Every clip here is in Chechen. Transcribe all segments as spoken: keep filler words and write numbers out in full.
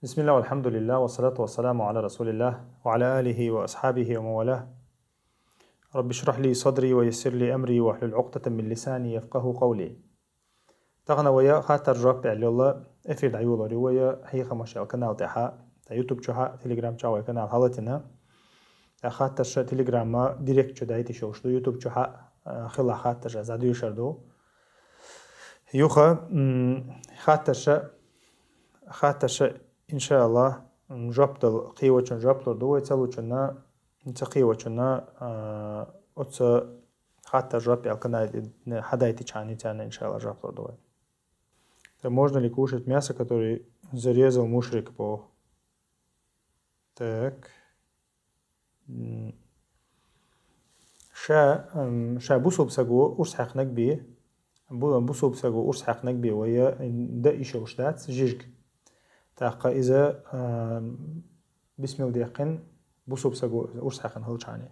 بسم الله والحمد لله والصلاة والسلام على رسول الله وعلى آله وأصحابه ومن والاه. رب اشرح لي صدري ويسر لي أمري واحلل عقدة من لساني يفقهوا قولي. Тахана вая хаттар жоп аьлла эфир дӀайолор ю вая хьехамаш аьлла канал тӀехьа, тӀа YouTube чухьа, Telegram чухьа вай канал хьалатина. ТӀа хаттарш Telegram-а директ чу дайтиш йолуш ду, YouTube чухьа, а, хила хаттарш аз дӀадуьйшур ду. Юха, м, хаттарш, хаттарш, иншааллахӀ, м, жоп дала кхийвачун жоп лур ду вай, ца лучунна, ца кхийвачунна, а, оцу хаттар жоп аьлла канал хьадайтичхьана царна, иншааллахӀ, жоп лур ду вай. Так, можно ли кушать мясо, которое зарезал мушрик по? Так. М. Ша, м, ша бусулба саго урс хьаькхнарг бе, бу-, бусулба саго урс хьаькхнарг бе вай дан йиш йолуш дац жижиг. ТӀаккха иза, а, бисмилла даьккхина бусулба саго урс хьаькхна хилчхьана.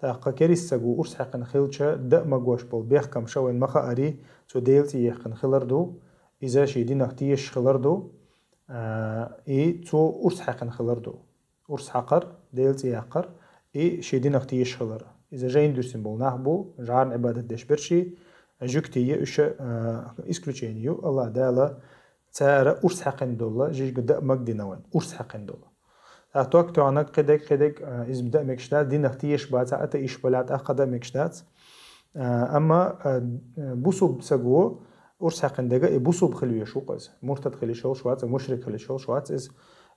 ТӀаккха керист саго урс хьаькхна хилча, дан а магош болу бехкамаш вайна ма хаари, цо Делан цӀе яьккхина хилар ду, иза шен динах тешаш хилар ду, а, и цо урс хьаькхна хилар ду. Урс хьакхар, Делан цӀе яккхар, и шен динах тешаш хилар. Иза жайна дуьсина болу нах бу, жӀарна Ӏибадат деш берш, жуьгтий уьш, а, исключение ю, АллахӀ Дала цара урс хьаькхна долу жижиг дан а магадина вайна, урс хьаькхна долу. ТӀаккха ток тоьхнарг, кхидерг, кхидерг, а, иза дан а мегаш дац, динах тешаш бацахь, атеисташ балахь, тӀаккха дан а мегаш дац. А, амма, а, бусулба саго урс хьаькхна дерг и бусулба хила везаш ву-кх иза. Муртад хила йиш йолуш вац, мушрик хила йиш йолуш вац иза.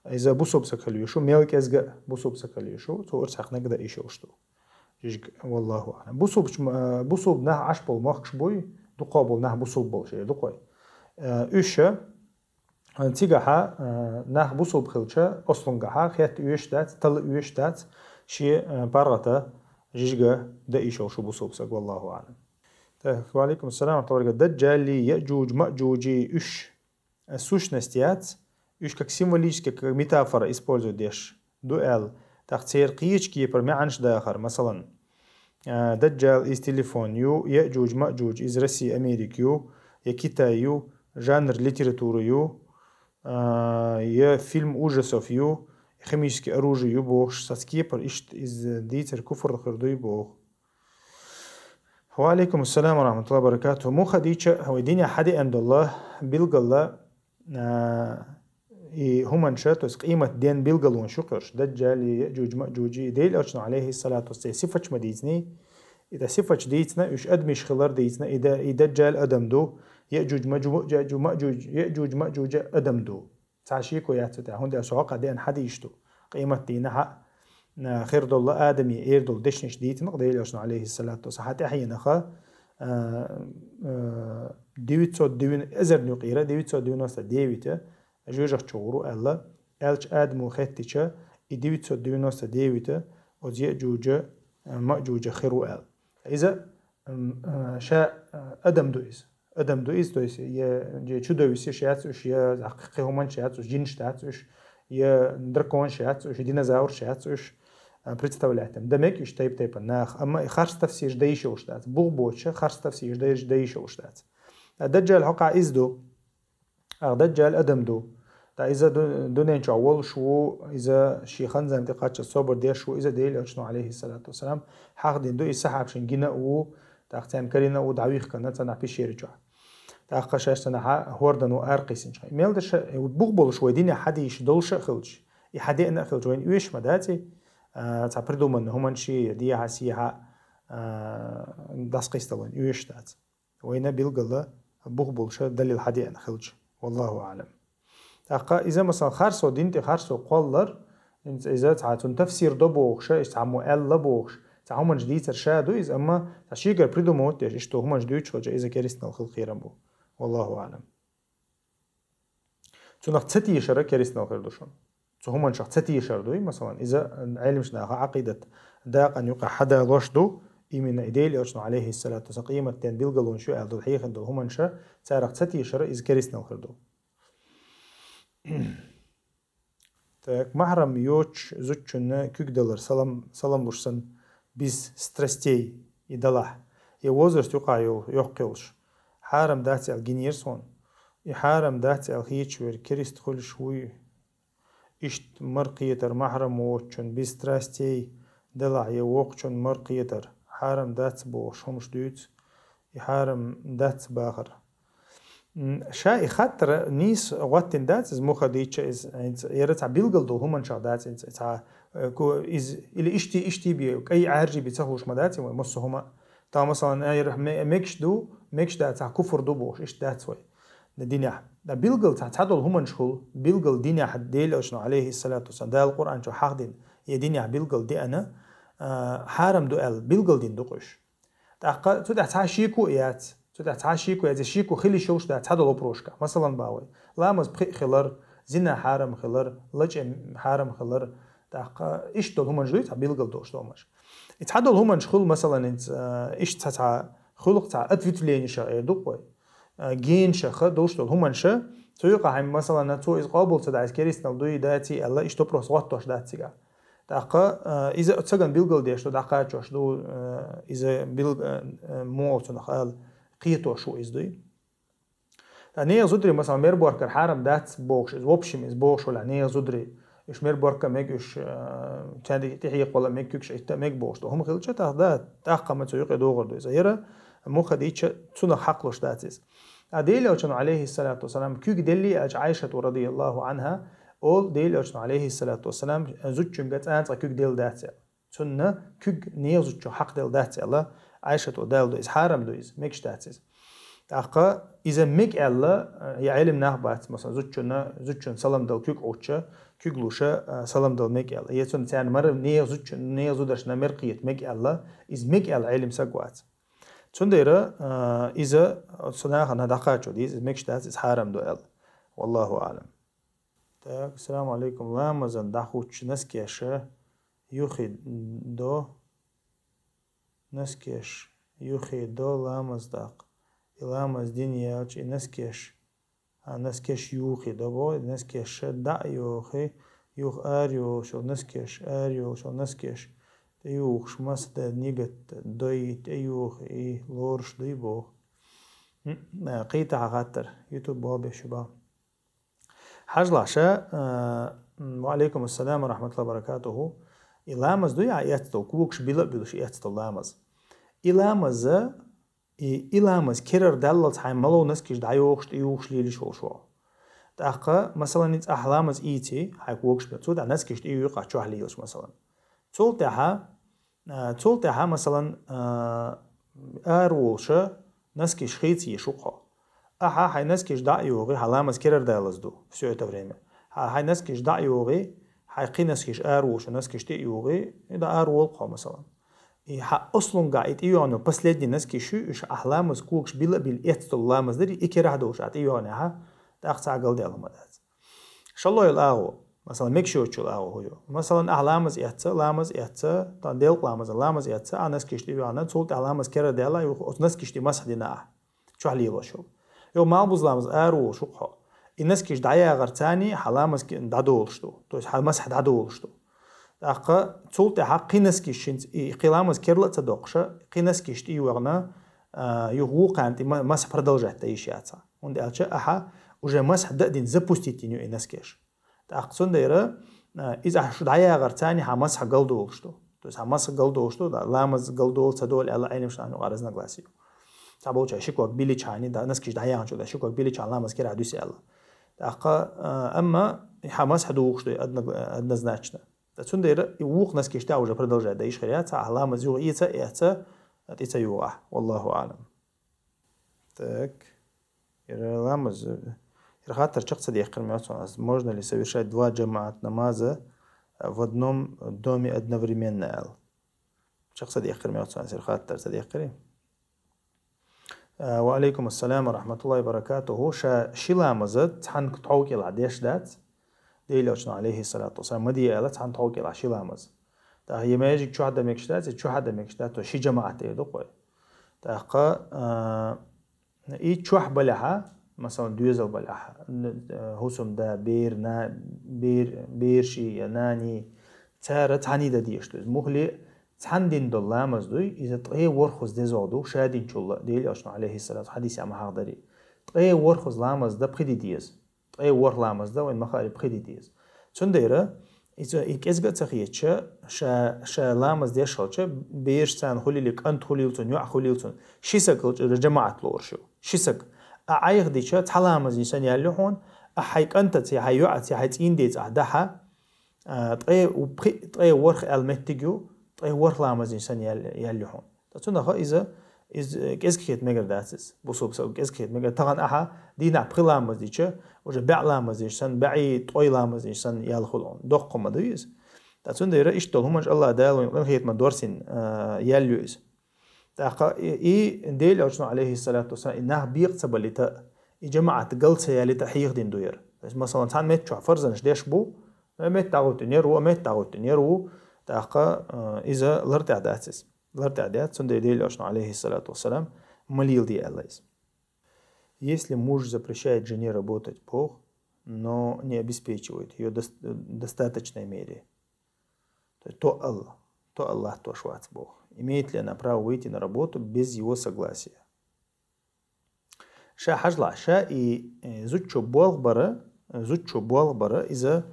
Иза бусулба саг хила везаш ву, мел кӀезга а бусулба саг хила везаш ву, цо урс хьаькхнарг дан йиш йолуш ду. Жижиг, валлаху аълам. Бусулбачу, а, бусулба нах Ӏаш болу махкаш буй, дукхах болу нах бусулба болуш эр ду-кх вай. А, уьш, а, цигахьа, а, нах бусулба хилча, ослунгахьа хетта оьшуш дац, талла оьшуш дац, шен, а, паргӀата жижиг дан йиш йолуш ву бусулба саг, валлаху аълам. Так, ва алейкум ассалам ва рахматуллахи ва баракатух. Даджали, Яъджуджи, Маъджуджи, уьш, а, сущность яц, уьш как символически, как метафора использовать деш ду аьлла, тӀаккха церан кхечу кепара маьӀнаш дахар, масалан, а, Даджал иза телефон ю, Яъджудж, Маъджудж иза Россия, Америка ю, я Китай ю, жанр литература ю, а, я фильм ужасов ю, химическое оружие ю бохуш, сац кепара иштта иза дийцар куфр хир дуй боху. Ва алейкум ассалам ва рахматуллахи ва баракатух. Муха дийча, вай динехь хьадеана долу билгала, а, и хӀуманаш, то есть къемат ден билгалонаш ю кхуьрш, Даджали, Яъджуджи, Маъджуджи, и Делан Элчано, алейхиссалату вассалам, сифаташ ма дийцина, и тӀа сифаташ дийцина, уьш адамаш хилар дийцина, и да-, и Даджал адам ду, Яъджудж, Маъджу-, Яъджу-, Маъджудж, Яъджудж, Маъджудж адам ду. Цхьа шеко яц цу тӀехь, хӀунда аьлча хӀокху деана хьадийш ду. Къемат дийнахь, а, хир долу адамийн эр долу дешнаш дийцина-кх Делан Элчано, алейхиссалату вассалам, хьан тӀаьхьенах, а, а, девятьсот девяносто, эзарна юкъера девятьсот девяносто девять жоьжахати чу гӀур ву аьлла, аьлча Адамо хеттича, и девятьсот девяносто девять оцу Яъджуджа, а, Маъджуджа хир ву аьлла. Иза, м, а, ша, а, адам ду иза. Адам ду иза, то есть, я, я чудовище шаьц уьш, я кхин хӀуманаш шаьц уьш, жинаш дац уьш, я дракон шаьц уьш, динозавр шаьц уьш, а, представлять там. Дан мега уьш тайп-тайпана нах, амма и харц тафсираш дан йиш йолуш дац. Бух боцуша харц тафсираш дан йиш, дан йиш йолуш дац. А Даджал хӀокху иза ду. Ах, Даджал адам ду. Ткъа иза ду-, дуьнен чохь волуш ву, иза шен хан-зама тӀекхаччалц собар деш ву, иза Делан Элчано, алейхиссалату вассалам, хьахдина ду, иза сахьабашна гина а ву, тӀаккха царна карина а ву, дӀавихкина царнахь пещера чохь. ТӀаккха шаьш царнахьа хӀордан ву аракхиссинчхьа. Мел даша, бух болуш вай динехь хьадийш долуша а хилча, и хьадеана а хилча, вайна оьшуш ма дац и, а, цхьа придуманный хӀуманаш, дехьа-сехьа, а, дӀасакхистал вайна оьшуш дац. Вайна билгала бух болуша далил хьадеана хилча. Валлаху аълам. ТӀаккха иза, масалан, харцо дин тӀе харцо кхоллар, иза цхьа цунна тафсир до бохуша, иза цхьаммо аьлла бохуш, цхьа хӀуманаш дийцар ша ду иза, амма цхьа шегара придумать деш, иштта хӀуманаш дуьйцуш хилча, иза керистанал хила кхерам бу. Валлаху аълам. Цунах ца тешара керистанал хир ду шуна. Цу хӀуманшах ца тешар дуй, масалан, иза Ӏелимаш наха Ӏакъидат дакъан юкъа хьадалош ду, именно и Делан Элчано, алейхиссалату вассалам, къемат ден билгалонаш ю аьлла долу хьехина долу хӀуманша, царах ца тешара иза керистанал хир ду. Так, махьрам йоцуш зудчунна куьг далар салам, салам луш санна, без страстей и далахь, я возраст юкъа йол-, йоккха йолуш, хьарам дац аьлла гинера суна. И хьарам дац аьлла хеташ верг керист хуьлуш вуй? Иштта мара кхетар, махьрам воцучун, без страстей, делахь е вокхучун мара кхетар, хьарам дац бохуш хӀумаш дуьйцу, и хьарам дац бахар. М, ша и хаттар нийса гӀоттина дац иза, муха дийча иза, хӀинца яра цхьа билгал долу хӀуманашах дац иза, цхьа, э, ко-, иза, или ишти, ишти бе, кӀай Ӏаьржи бе ца хууш ма дац вай, массо хӀума. Та, масалан, а, яра ме-, мегаш ду, мегаш дац, цхьа куфр ду бохуш, иштта дац вай. Дан динехь. Дан билгал цхьа, цхьадолу хӀуманаш хуьлу, билгал динехь Делан Элчано, алейхиссалату вассалам, Дала Къуръан чу хьахдина, я динехь билгал деана, а, хьарам ду аьлла, билгал дина ду-кх уьш. ТӀаккха цу тӀехь цхьа шеко а яц. Цу тӀехь цхьа шеко яц, я шеко хила йиш йолуш дац цхьадолу вопросашкахь. Масалан, бан вай. Ламаз пхиъ хилар, зина хьарам хилар, лачкъа хьарам хилар. ТӀаккха иштта долу хӀуманаш дуй, цхьа билгал долуш долу хӀуманаш. И цхьадолу хӀуманаш хуьлу, масалан, хӀинца, а, иштта цхьа-цхьа хуьлу-кх цхьа ответвленияш эр ду-кх вай. А, генашах долуш долу хӀуманаш, цу юкъахь, масалан, цо иза къобал ца дахь, иза керстанал дуй, даций аьлла, иштта вопрос гӀоттош дац цигахь. ТӀаккха, а, иза цаган билгал деш ду, дӀакхачош ду, а, иза бил-, а, а, муха цунах ала, кхетош ву иза дуй. Ткъа нехан зударий, масалан, мер боркар хьарам дац бохуш, иза, в общем, иза бохуш валахь, нехан зударий, уьш мер борка мега, уьш, а, цаьрга тӀехьекхавала мега, куьгаш Ӏитта мега бохуш ду. ХӀума хилча, тӀаккха, да, тӀаккха ма цу юкъе догӀур ду иза. Яра муха дийча, цунах хьакхалуш дац иза. Ткъа Делан Элчано, алейхиссалату вассалам, куьг делли аьлча, Айшата, радияллаху анхьа, олу, Делан Элчано, алейхиссалату вассалам, зудчуьнга цкъа-цкъа куьг делла дац аьлла. Цунна куьг нехан зудчух хьакхаделла дац аьлла, Айшата, Дала ду иза, хьарам ду иза, мегаш дац иза. ТӀаккха иза мега аьлла, я Ӏелим нах бац, масалан, зудчунна, зудчунна салам дала куьг Ӏуттуш, куьг луш, а, салам дала мега аьлла. Я цунна царна мара нехан зудчун-, нехан зударшна мер кхета мега аьлла, иза мега аьлла Ӏелим саг вац. Цундела, а, иза цу нахана дӀакхачо деза, иза мегаш дац, иза хьарам ду аьлла. Валлаху аълам. Так, ассаламу алейкум. Ламазан дӀахӀуттуш наскеш юхи до, наскеш юхи до ламаз даккха. И ламаз дина яьлча, и наскеш, а, наскеш юхи до бо, и наскеш дӀа а йохи, юха ара йолуш йолу наскеш, ара йолуш йолу наскеш тӀеюхуш маса дан нигат дой, тӀеюхи и лоруш дуй боху. М, а, кхийта хьан хаттар, ютуб болх беш ю бан. Хьажалахь ша, а, м, ва алейкум ассалам ва рахматуллахи ва баракатуху. И ламаз дуй хьан эцна долу, когаш била а буьллуш эцна долу ламаз. И ламаз, и, и ламаз керара даллалц хьайн малав наскеш дӀайохуш, тӀеюхуш лелаш волуш ву. ТӀаккха, масалан, иза ахь ламаз ийци, хьайн когаш била, цул тӀаьхьа наскеш тӀеюьйху ахь чохь лелаш, масалан. Цул тӀаьхьа, а, цул тӀаьхьа, масалан, а, ара волуша наскеш хийца еш ву-кх хьо. Ахьа хьайн наскеш дӀа а йогӀий, хьан ламаз керара даллалц ду, всё это время. Хьан хьайн наскеш дӀа а йогӀий, хьайн кхин наскеш ара волуша наскеш тӀе а йогӀий, и дӀа ара волу-кх хьо, масалан. И хьан ослунгахь и тӀейогӀуш йолу последний наскеш ю, уьш ахь ламаз когаш била а биллина эцна долу ламаз дара, и керахь долуш ахь тӀейогӀуш хьан, тӀаккха цхьа а галдаьлла хӀума дац. ШолгӀа йолу агӀо, масалан, мегаш йоцучу агӀо хӀун ю? Масалан, ахь ламаз эцна, ламаз эцна, тӀаккха делкъа ламаза, ламаз эцна, ахь наскеш тӀе ваьхна, цул тӀаьхьа ламаз керара даьлла, юха оцу наскеш тӀе масхь дина ахь, чохь лелош йолу. Юха малхбуза ламаза ара волуш ву-кх хьо. И наскеш дӀаягӀарца царний хьан ламаз ке-, дӀадолуш ду, то есть хьан масхь дӀадолуш ду. ТӀаккха цул тӀаьхьа кхин наскеш хӀинца, и кхин ламаз керла а ца доккхуша, кхин наскеш тӀе ваьхна, а, юха вукхарна тӀе ма-, масхь продолжать дан йиш яц хьан. ХӀунда аьлча ахьа уже масхь дан а дина, запустить дина ю и наскеш. ТӀаккха цундела, а, иза ахьа шу дӀаягӀарца царний хьан масхь галдолуш ду. То есть хьан масхь галдолуш ду, да, ламаз галдолу, ца долу аьлла, Ӏелимашна юкъара разногласие ю. Цхьаболчара ши ког биличхьана, да, наскеш дӀаяьхначул тӀаьхьа ши ког биличхьана ламаз керахь дуьсу аьлла. ТӀаккха, а, амма хьан масхь духуш ду одно-, однозначно. Ткъа цундела и вукху наскеш тӀе уже продолжать дан йиш хир яц, ахьа ламаз юха эца а эцна, тӀе ца юху ахь. Валлаху аълам. Так. Яра ламаз, яра хаттар чекх ца дехкира мел цунах, можно ли совершать два джамаат намаза в одном доме одновременно аьлла. Чекх ца дехкира мел цунах, яра хаттар ца дехкира. А, ва алейкум ассалам ва рахматуллахи ва баракатуху. Ша ши ламаза цхьана тхов кӀелахь деш дац. Делан Элчано, алейхиссалату вассалам, ма де аьлла цхьана тхов кӀелахь ши ламаз. ТӀаккха я маьждиг чохь дан мегаш дац, я чохь дан мегаш дац, то ши джамаат эр ду-кх вай. ТӀаккха, а, и чохь балехьа, масалан, доьзал балехьа, н-, а, хӀусамда, бер, на-, бер, берши я нани, цара цхьаьний дан дезаш ду иза. Муххале цхьаьна дина долу ламаз дуй, иза ткъе ворхӀазза дезагӀа ду, ша динчул а, Делан Элчано, алейхиссалату, хьадисехь ма хьахдарий. Ткъе ворхӀазза ламаз дан пхи де деза. Ткъе ворхӀ ламаз дан вайн махари пхи де деза. Цундела, иза, и кӀезига а ца хеташ, ша, ша ламаз деш хилча, бераш царна хулиле, кӀант хулийла цун, йоӀ хулийла цун, ши саг хилча, жамаӀат лоруш ю. Ши саг. А Ӏайха дича, цхьа ламаза санна ял ю хьона, а хьай кӀантаца, хьай йоӀаца, хьай цӀийндеца ахь дахьа, а, ткъе у-, пхи-, ткъе ворхӀ аьлла моттиг ю, ткъе ворхӀ ламаза санна ял, ял ю хьона. Ткъа цунах иза, иза кӀезига хета мегар дац иза. Бусалба саг кӀезига хета мегар. Тахан ахьа дийнахьа пхи ламаз дича, уже бӀаь ламаз деш санна, бӀаьи ткъой ламаз деш санна ял хул хьона. Доккха хӀума ду иза. Ткъа цундела иштта долу хӀуманаш АллахӀ Дала вайна къинхетамах дорсина, а, ял ю иза. ТӀаккха и, и Делан Элчано, алейхиссалату вассалам, и нах бекъа ца балийта, и жамаӀат гал ца ялийта хьехадина ду яра. То есть, масалан, цхьана метта чохь фарзанаш деш бу, а метта дӀагӀуттинера ву, а метта дӀагӀуттинера ву, тӀаккха, а, иза лар тӀехь дац иза. Лар тӀехь дац, цундела Делан Элчано, алейхиссалату вассалам, ма леладе аьлла иза. Если муж запрещает жене работать, Бог, но не обеспечивает её дос-, в достаточной мере, то есть тоъал, тоъал латтош вац Бог, имеет ли она право выйти на работу без его согласия? Ша хьажалахь, ша и, э, зудчо болх бара, э, зудчо болх бара, иза,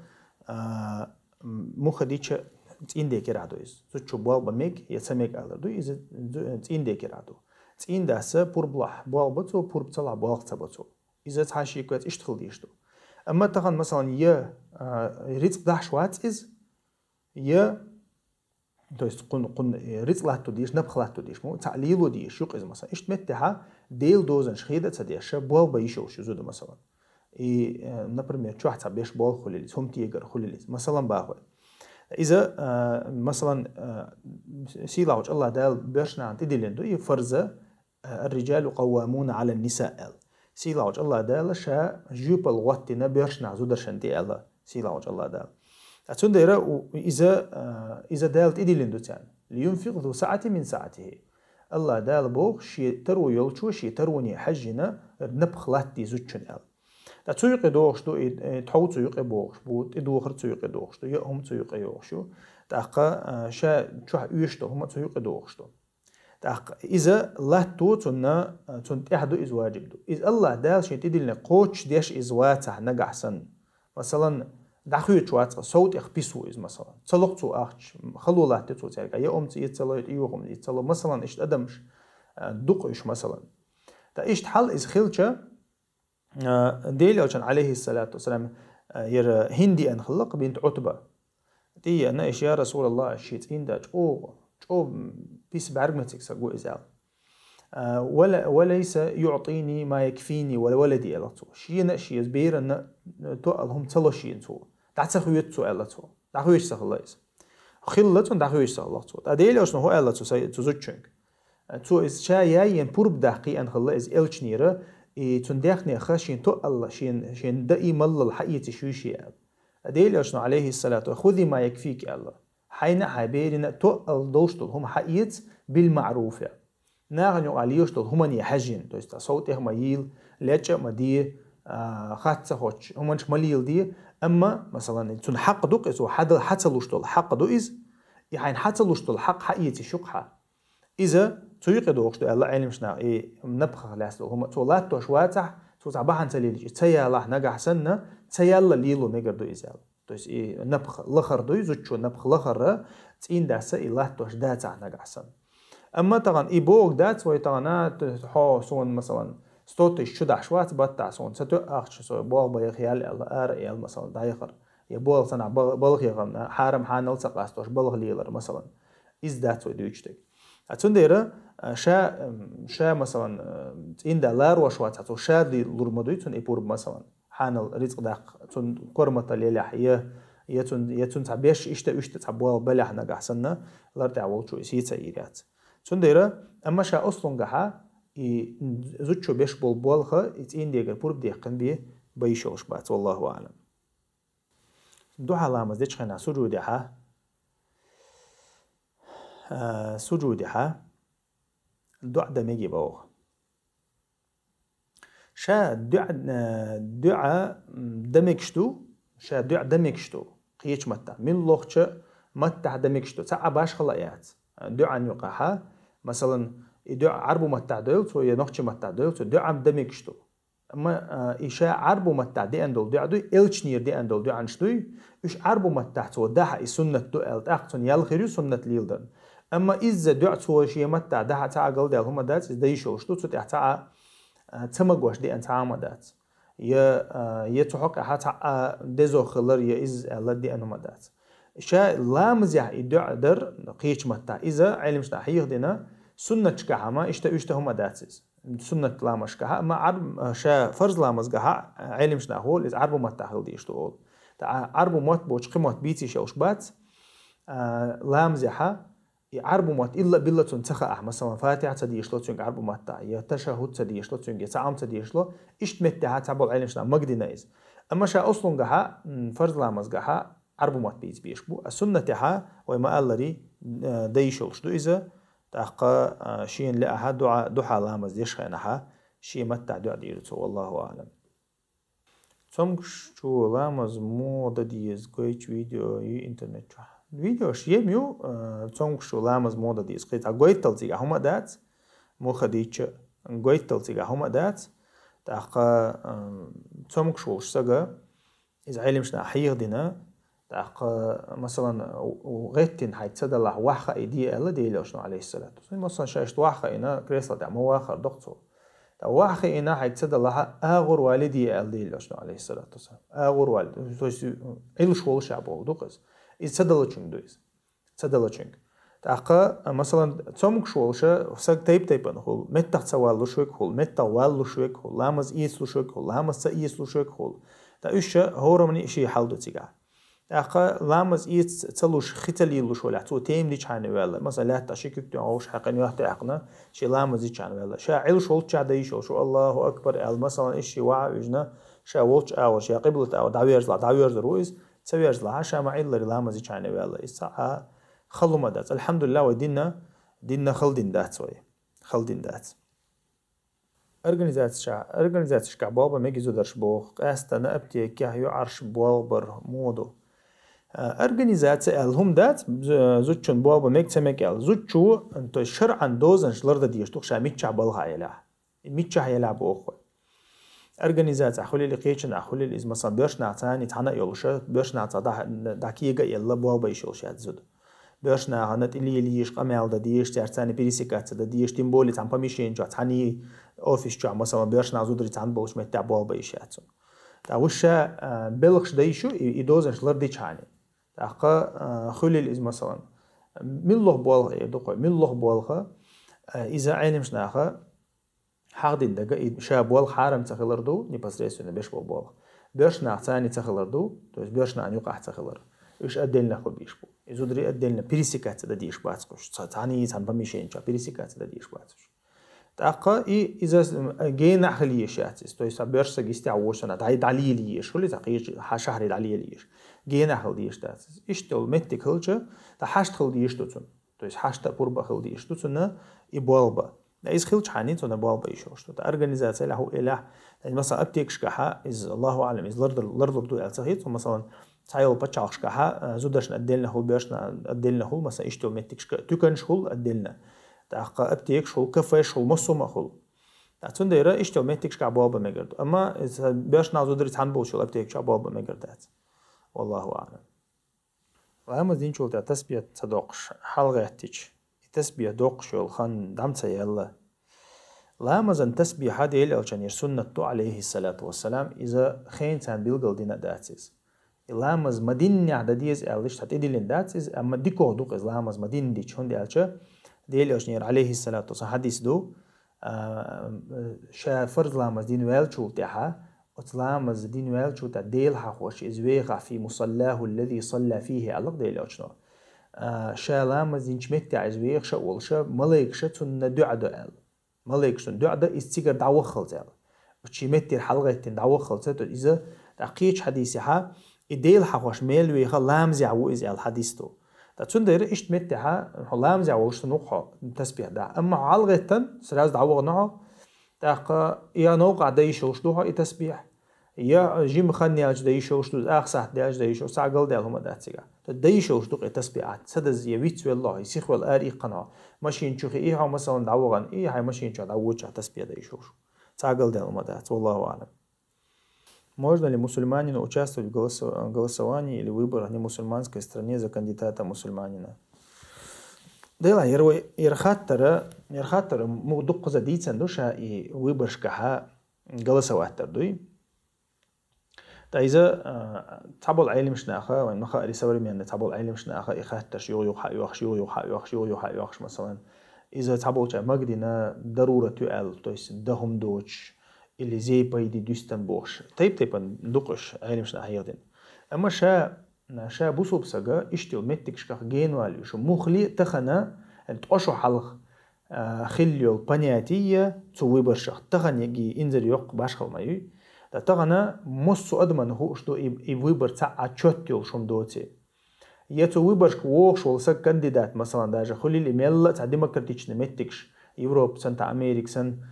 а, м, муха дича цӀийнден керахь ду иза. Зудчо болх бан мега я ца мега алар ду, иза зу-, э, цӀийнден керахь ду. ЦӀийндас пурба лахь болх бо цо, пурба ца лахь болх ца бо цо. Иза цхьа шеко яц, иштта хила дезаш ду. Амма тахан, масалан, я, а, рицкъ дахьаш вац иза, я То есть кхунна, кхунна, э, рицкъ латто дезаш, напха латто дезаш, мо цхьаъ лело дезаш ю-кх иза, масалан. Иштта меттехьа Делан дозанаш хеда а ца деш, ша болх бан йиш йолуш ю зуда, масалан. И, э, например, чохь цхьа беш болх хуьлийла иза, хӀума тегар хуьлийла иза, масалан, боху. Иза, э, масалан, э, сийлахьчу АллахӀ Дала боьрша нахана тӀедиллина ду и фарз, «Ар-риджалу къаввамуна Ӏалан-ниса», аьлла. Сийлахьчу АллахӀ Дала ша жоьпалла хӀоттийна боьрша нах зударшна тӀе аьлла, сийлахьчу АллахӀ Дала. Ткъа цундела у-, иза, а, иза Дала тӀедиллина ду царна. «Лиюнфикъ зу саӀатин мин саӀатихӀи». АллахӀ Дала боху, шен таро йолчо шен тароне хьаьжжина напха латтаде зудчун аьлла. Ткъа цу юкъе дохуш ду, и, и тхов цу юкъе бохуш бу, тӀедухар цу юкъе дохуш ду, я хӀума цу юкъе йохуш ю. ТӀаккха, а, ша чохь оьшуш долу хӀума цу юкъе дохуш ду. ТӀаккха иза латто цунна, цунна тӀехь ду, иза ваджиб ду. Иза АллахӀ Дала шен тӀедиллина кхочуш деш иза вацахь нагахь санна. Масалан, дӀахоьцуш вац, сов тӀех пис ву иза, масалан. Ца ло-кх цо ахча, хало латто цо цаьрга, я омца эца ца ло, я тӀе юха омца эца ца ло, масалан, иштта адамаш, а, ду-кх уьш, масалан. ТӀаккха иштта хьал иза хилча, А, Делан Элчанна, алейхиссалату вассалам, а, яра ХӀинда еана хилла-кх, бинт Ӏутба. ТӀееана иша: «Я РасулаллахӀ, шен цӀийнда чӀогӀа, чӀогӀа пис бӀаьрг мецига саг ву иза», аьлла. А, «Ва ла-, ва лайса юӀтини ма якфини ва ла валади», аьлла цо. Шена а, шен берана а тоъал хӀума ца ло шена цо. ДӀа ца хоьцу цо, аьлла цо. ДӀахоьцуш ца хилла иза. Хилла цунна, дӀахоьцуш ца хилла цо. Ткъа Делан Элчано хӀун аьлла цу сай-, цу зудчуьнга? Цо иза ша яйена пурба даккха еана хилла иза Элчанера, и цунна даьхнех шен тоъал, шен, шен даи маллал хьаэца йиш юй шен аьлла. Делан Элчано, алейхиссалату, «Хузи ма якфики», аьлла. Хьайна а, хьайн берина а тоъал долуш долу хӀума хьаэца, бил маъруфи. Нахана юкъахь лелаш долу хӀумане хьаьжжина, то есть, а, сов тӀех ма йийла, лечкъа а ма де, а, хатта ца хоттуш хӀуманаш ма леладе, амма, масалан, цунна хьакъ ду-кх иза, хьан дала хьан ца луш долу хьакъ ду иза, и хьайна хьан ца луш долу хьакъ хьаэца йиш ю-кх хьан. Иза цу юкъе дохуш ду аьлла Ӏеламнаха, и напхах лаьцна долу хӀума цо латтош вацахь, цо цхьа бахьана ца лелийча, и ца ялахь нагахь санна, ца ялла лело мегар ду иза аьлла. То есть и напха лахар дуй, зудчо напха лахара, цӀийндас и латтош дацахь нагахь санна. Амма тахана и бохург дац вай тахана, т-, хьо суна, масалан, сто тысяч чу дахьаш вац баттахь суна, ца тоьа ахча со, болх бан яха ял аьлла, ара а яьлла, масалан, дӀаяхар. Я болх санахь бал-, балха яхарна, хьарам хьанал ца къастош, балха лелар, масалан. Иза дац вай дуьйцуш дерг. А цундела, а, ша, м, ша, масалан, а, цӀийнда ларош вацахь, цо ша ди-, лур ма дуй цунна и пурба, масалан. Хьанал рицкъ даккха, цунна корматал елехь, я, я цун, я цун цхьа беш иштта, иштта цхьа болх белехь нагахь санна, лар тӀехь волчо и сий ца йийр яц. Цундела, амма ша ослунгахьа, и зудчо беш болу болха, и цӀийндегара пурба деккхина бен, бан йиш йолуш бац, валлаху аълам. Духьа ламаз дечу хенахь сужудехьа, а, сужудехьа, доӀа дан мегий боху. Ша доӀа, э, доӀа, м, дан мегаш ду, ша доӀа дан мегаш ду, кхечу маттахь. Муьлххачу маттахь дан мегаш ду, цхьа а башхала а яц. ДоӀан юкъахьа, масалан, и доӀа Ӏарбу маттахь дойла цо, я нохчи маттахь дойла цо, доӀа дан мегаш ду. Амма, а, и ша Ӏарбу маттахь деана долу дуьӀа дуй, элчанера деана долу дуьӀанаш дуй, уьш Ӏарбу маттахь цо дахьа и суннат ду аьлла, тӀаккха цунна ял хир ю суннат леладарна. Амма изза дуьӀа цо шен маттахь дахьа цхьа а галдаьлла хӀума дац, иза дан йиш йолуш ду, цу тӀехь цхьа а, а, ца магош деана цхьа а хӀума дац. Я, а, я цу хьокъехь цхьа а дезо хилар, я изза аьлла деана хӀума дац. Ша ламазехь и дуьӀа дар, кхечу маттахь, иза Ӏеламнаха хьехадина, суннаташкахь ма иштта, иштта хӀума дац иза. Суннат ламазашкахь, амма Ӏарб-, ша фарз ламазгахь Ӏеламнаха олу, иза Ӏарбу маттахь хила дезаш ду олу. ТӀаккха Ӏарбу мотт боцуш кхин мотт бийца йиш йолуш бац, а, ламазехь и Ӏарбу мотт илла-билла цунна ца хаахь, масалан, Фатихьа ца дешало цуьнга Ӏарбу маттахь, я ташаххуд ца дешало цуьнга, я цхьа Ӏам ца дешало, иштта меттехь цхьаболу Ӏеламнаха магадина иза. Амма ша ослунгахь, м, фарз ламазгахь Ӏарбу мотт бийца безаш бу. А суннатехь, вай ма-аллара, э, дан йиш йолуш ду иза, тӀаккха, э, шена лаахь дуьӀа, духьа ламаз деш хенахь, шен маттахь дуьӀа дийр цо, валлаху аӀлам. Цомгуш чу ламаз муха дан деза, гойту видео ю интернет чохь. Видеош ем ю, э, цомгуш чу ламаз муха дан деза. Кхин цхьа гойтал цигахь хӀума а дац, муха дийча, гойтал цигахь хӀума а дац. ТӀаккха, э, цомгуш волуш сага, иза Ӏеламнаха хьехадина, тӀаккха, масалан, у-, у-, гӀеттина хьайга ца далахь, ваха хаийде аьлла Делан Элчано, алейхиссалату вассалам. Масалан, ша иштта ваха хаийна, кресла тӀехь ма вахар доккху цо. ТӀаккха ваха хаийна хьайга ца далахь, агӀор валиде аьлла Делан Элчано, алейхиссалату вассалам. АгӀор валиде. То есть, Ӏилуш волуш а боху ду-кх иза. Иза ца далачуьнга ду иза. Ца далачуьнга. ТӀаккха, масалан, цомгуш волуша, саг тайп-тайпана хуьлу, меттах ца валлуш верг хуьлу, меттах валлуш верг хуьлу, ламаз эцалуш верг хуьлу, ламаз ца эцалуш верг хуьлу. ТӀаккха уьш ша хӀорамни шен хьал ду цигахь. ТӀаккха ламаз эца ца луш, хи ца лелалуш валахь, цо тема дичхьана ваьлла. Масалан, лаьтта ши куьг тоьхна вовшах хьаькхина, юьхь тӀе хьаькхна, шен ламаз дичхьана ваьлла. Ша Ӏилуш волччахь дан йиш йолуш, Аллаху акбар аьлла, масалан, иза шен ваха а вижна, ша волчу агӀор, ша къиблат агӀор дӀаверзалахь, дӀаверзар ву иза, ца верзалахь, ша ма-Ӏиллара ламаз дичхьана ваьлла. Иза цхьа а хала хӀума дац. Алхьамдулиллах, вай динна, динна хала дин дац вай. Хала дин дац. Организацеш-, организацешкахь болх бан мегий зударша боху, къаьстина аптекехь юкъарш болх бар муха ду. А, организация аьлла хӀума дац, з-, зудчун болх бан мега ца мега аьлла. Зудчо, то есть шарӀан дозанаш лардан дезаш ду-кх ша миччахь балхахь елахь. Миччахь елахь боху вай. Организацехь хуьлийла, кхечанахь хуьлийла иза, масалан, боьршанах царний цхьаьна а йолуша, боьршанах цхьа дӀа-, дӀа кега а елла, болх бан йиш йолуш яц зуда. Боьршанахана тӀе лела езаш, къамел дан дезаш, цаьрца царний пересекаться дан дезаш, тем более цхьана помещени чохь, цхьаьний офис чохь, масалан, боьршанах зударий цхьаьна болчу меттехь болх бан йиш яц цунна. ТӀаккха уьш ша, а, белхаш дан йиш ю, и, и дозанаш лардичхьана. ТӀаккха, а, хуьлийла иза, масалан, муьлха болх эр ду-кх вай, муьлха болх, а, иза Ӏеламнаха хьахдина дага, и ша болх хьарам ца хилар ду, непосредственно беш болу болх. Боьршанах царний ца хилар ду, то есть боьршанахана юкъахь ца хилар. Уьш отдельно хуьлуш бу. И зударий отдельно пересекаться дан дезаш бац-кх уьш. Ца-, цхьаьний цхьана помещени чохь пересекаться дан дезаш бац уьш. ТӀаккха и иза, м, генахь хила езаш яц иза. То есть, цхьа боьрша саг йистехь вочу санна, дӀа-, дӀалела езаш. Хуьлий цхьа кхечу хьа-, шахьаре дӀалела езаш. Генахь хила дезаш дац иза. Иштта йолу меттиг хилча, тӀаккха хьашт хила дезаш ду цунна. То есть хьашта а пурба хила дезаш ду цунна и болх бан. Ткъа иза хилчхьана цунна болх бан йиш йолуш ду. Ткъа организация лахь а, элахь, иза, масалан, аптекашкахьа, иза, Аллаху аӀлам, иза лардар-, ларлур ду аьлла ца хета, масалан, цхьайолу пачхьалкхашкахьа, а, зударшна отдельно хуьлу, боьршна отдельно хуьлу, масалан, иштта йолу меттигашка, туьканаш хуьлу отдельно. ТӀаккха аптекаш хуьлу, кафеш хуьлу, массо а ма хуьлу. Ткъа цундела иштта йолу меттигашкахь болх бан мегар ду. Амма иза боьршнах зударий цхьаьна болчу йолу аптекашкахь болх бан мегар дац. Валлаху аӀлам. Ламаз динчул тӀаьхьа тасбихь ца доккхуш, хьалагӀеттича, и тасбихь доккхуш йолу хан дӀа ма ца яьлла. Ламазан тасбихьа Делан Элчанера суннат ду, алейхиссалату вассалам, иза хенан царна билгал дина а дац иза. И ламаз ма-диннехь дан деза аьлла иштта тӀедиллина дац иза, амма дикох ду-кх иза ламаз ма-динна дича, хӀунда аьлча Делан Элчанера, алейхиссалату вассалам, хьадис ду, а, ша фарз ламаз дина ваьллачул тӀаьхьа, оцу ламаз дина ваьллачул тӀаьхьа Дела хьахош иза вехахь, фи мусаллаху аллази салла фихи, аьлла-кх Делан Элчано. А, ша ламаз динчу меттехь иза вехаш а волуша, малайкаша цунна дуьӀа до аьлла. Малайкаша цунна дуьӀа до, иза цигара дӀаваххалц аьлла. Оцу шен меттера хьалагӀеттина дӀаваххалц, то иза, тӀаккха кхечу хьадисехьа, и Дела хьахош мел веха ламазехь ву иза аьлла хьадис ду. Ткъа цундела иштта меттехьа, хьо ламазехь волуш санна ву-кх хьо тасбихь дахь. Амма хьо хьалагӀеттина, сразу дӀавахана хьо, тӀаккха я новкъахь дан йиш йолуш ду хьо и тасбихь, я жима хан яьлча дан йиш йолуш ду, ах сахьт даьлча дан йиш йолуш, цхьа а галдаьлла хӀума дац цигахь. Ткъа дан йиш йолуш ду-кх и тасбихь, ца даза я вицвелла хьо, я сихвелла ара иккхина хьо, машина чу хии хьо, масалан, дӀавахана, и хьайн машина чохь дӀавоьдучохь тасбихь дан йиш йолуш. цӀагал дел ма дац, валлаху аълам. Можно ли мусульманину участвовать в голосо- голосовании или выборах не мусульманской стране за кандидата мусульманина? Дела, ер вай- ер хаттара, ер хаттара му дуккхаза дийцан ду ша и выборшкахьа голосовать дар дуй. ТӀа иза, а, цхьабол Ӏелимш наха, вайн маха ари современный цхьабол Ӏелимш наха, и хаттарш юг-юг хьа юхаш, юг-юг хьа юхаш, юг-юг хьа юхаш, масалан. Иза цхьаболча магдина дарурат ю аьл, то есть дахум доч, или зей пайди дюстан бохш. Тайп-тайпан дукъуш Ӏелимш наха хьехдин. Амма ша, ша бусуб сага иштил меттикшках генвал ю, шу мухли тахана, эн тӀошо хьалх, а, хилл йол понятие цу выборшах таханеги инзар йоккха башхал ма юй. Да тахана мос цу адаман хуш ду и, и выбор ца а чот йол шум доци. Я цу выборшка вохш вол саг кандидат, масалан, даже хулил и мелла ца демократичный меттикш, Европа сан, та Америка сан,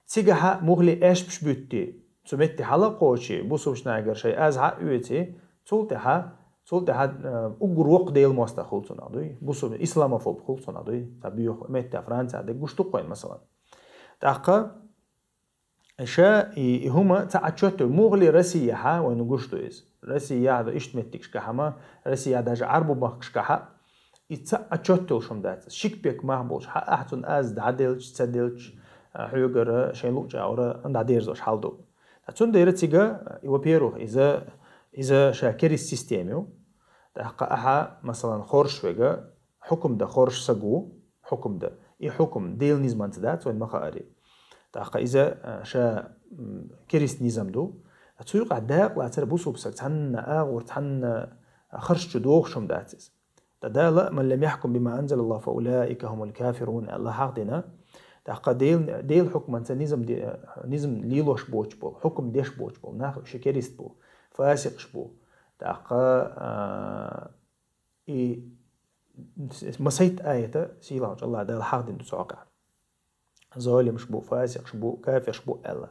цигахьа мухли эшпш бютти, цу метти хьала кхочи, бусубшнагар шай аз хьа уьци, цул тӀехьа, цул тӀехьа, э, угур вокх Дел моста хул цунах дуй, бусуб исламофоб хул цунах дуй, ца бюх метта Франция де гуш тукхойн, масалан. ТӀаккха ша и, и хӀума ца отчёт мухли Россия хьа, вайну гуш ду из. Россия да ишт меттикшка хьама, Россия даже Арбу махкшка хьа, и ца отчёт шум дац. Шик пек мах болш, хьа ахцун аз да делч, ца делч, а, хьугара, шай луча ора, анда дерзош хьал ду. Цун дера цига, и, во-первых, иза, иза ша керис система ю. ТӀаккха ахьа, масалан, хорш вега, хьукум да хорш сагу, хьукум да. И хьукум Дел низманца да, цойн маха ари. ТӀаккха иза, а, ша, м, керис низам ду. Цуй къа дакъла цар бусуб саг, цанна агъур, цанна харш чу дохшум дац из. Та Дала: «من لم يحكم بما أنزل الله فأولئك هم الكافرون», Аллах хьахдина. ТӀаккха Дел, Дел хьукманца низам де- низам лилош боч бол, хьукм деш боч бол, нах уьш керист бу, фасикъш бу. ТӀаккха, а, и с- масайт аята сийлахьчу Аллах Дала хьахдин ду цокъа. Золимш бу, фасикъш бу, кафирш бу аьлла.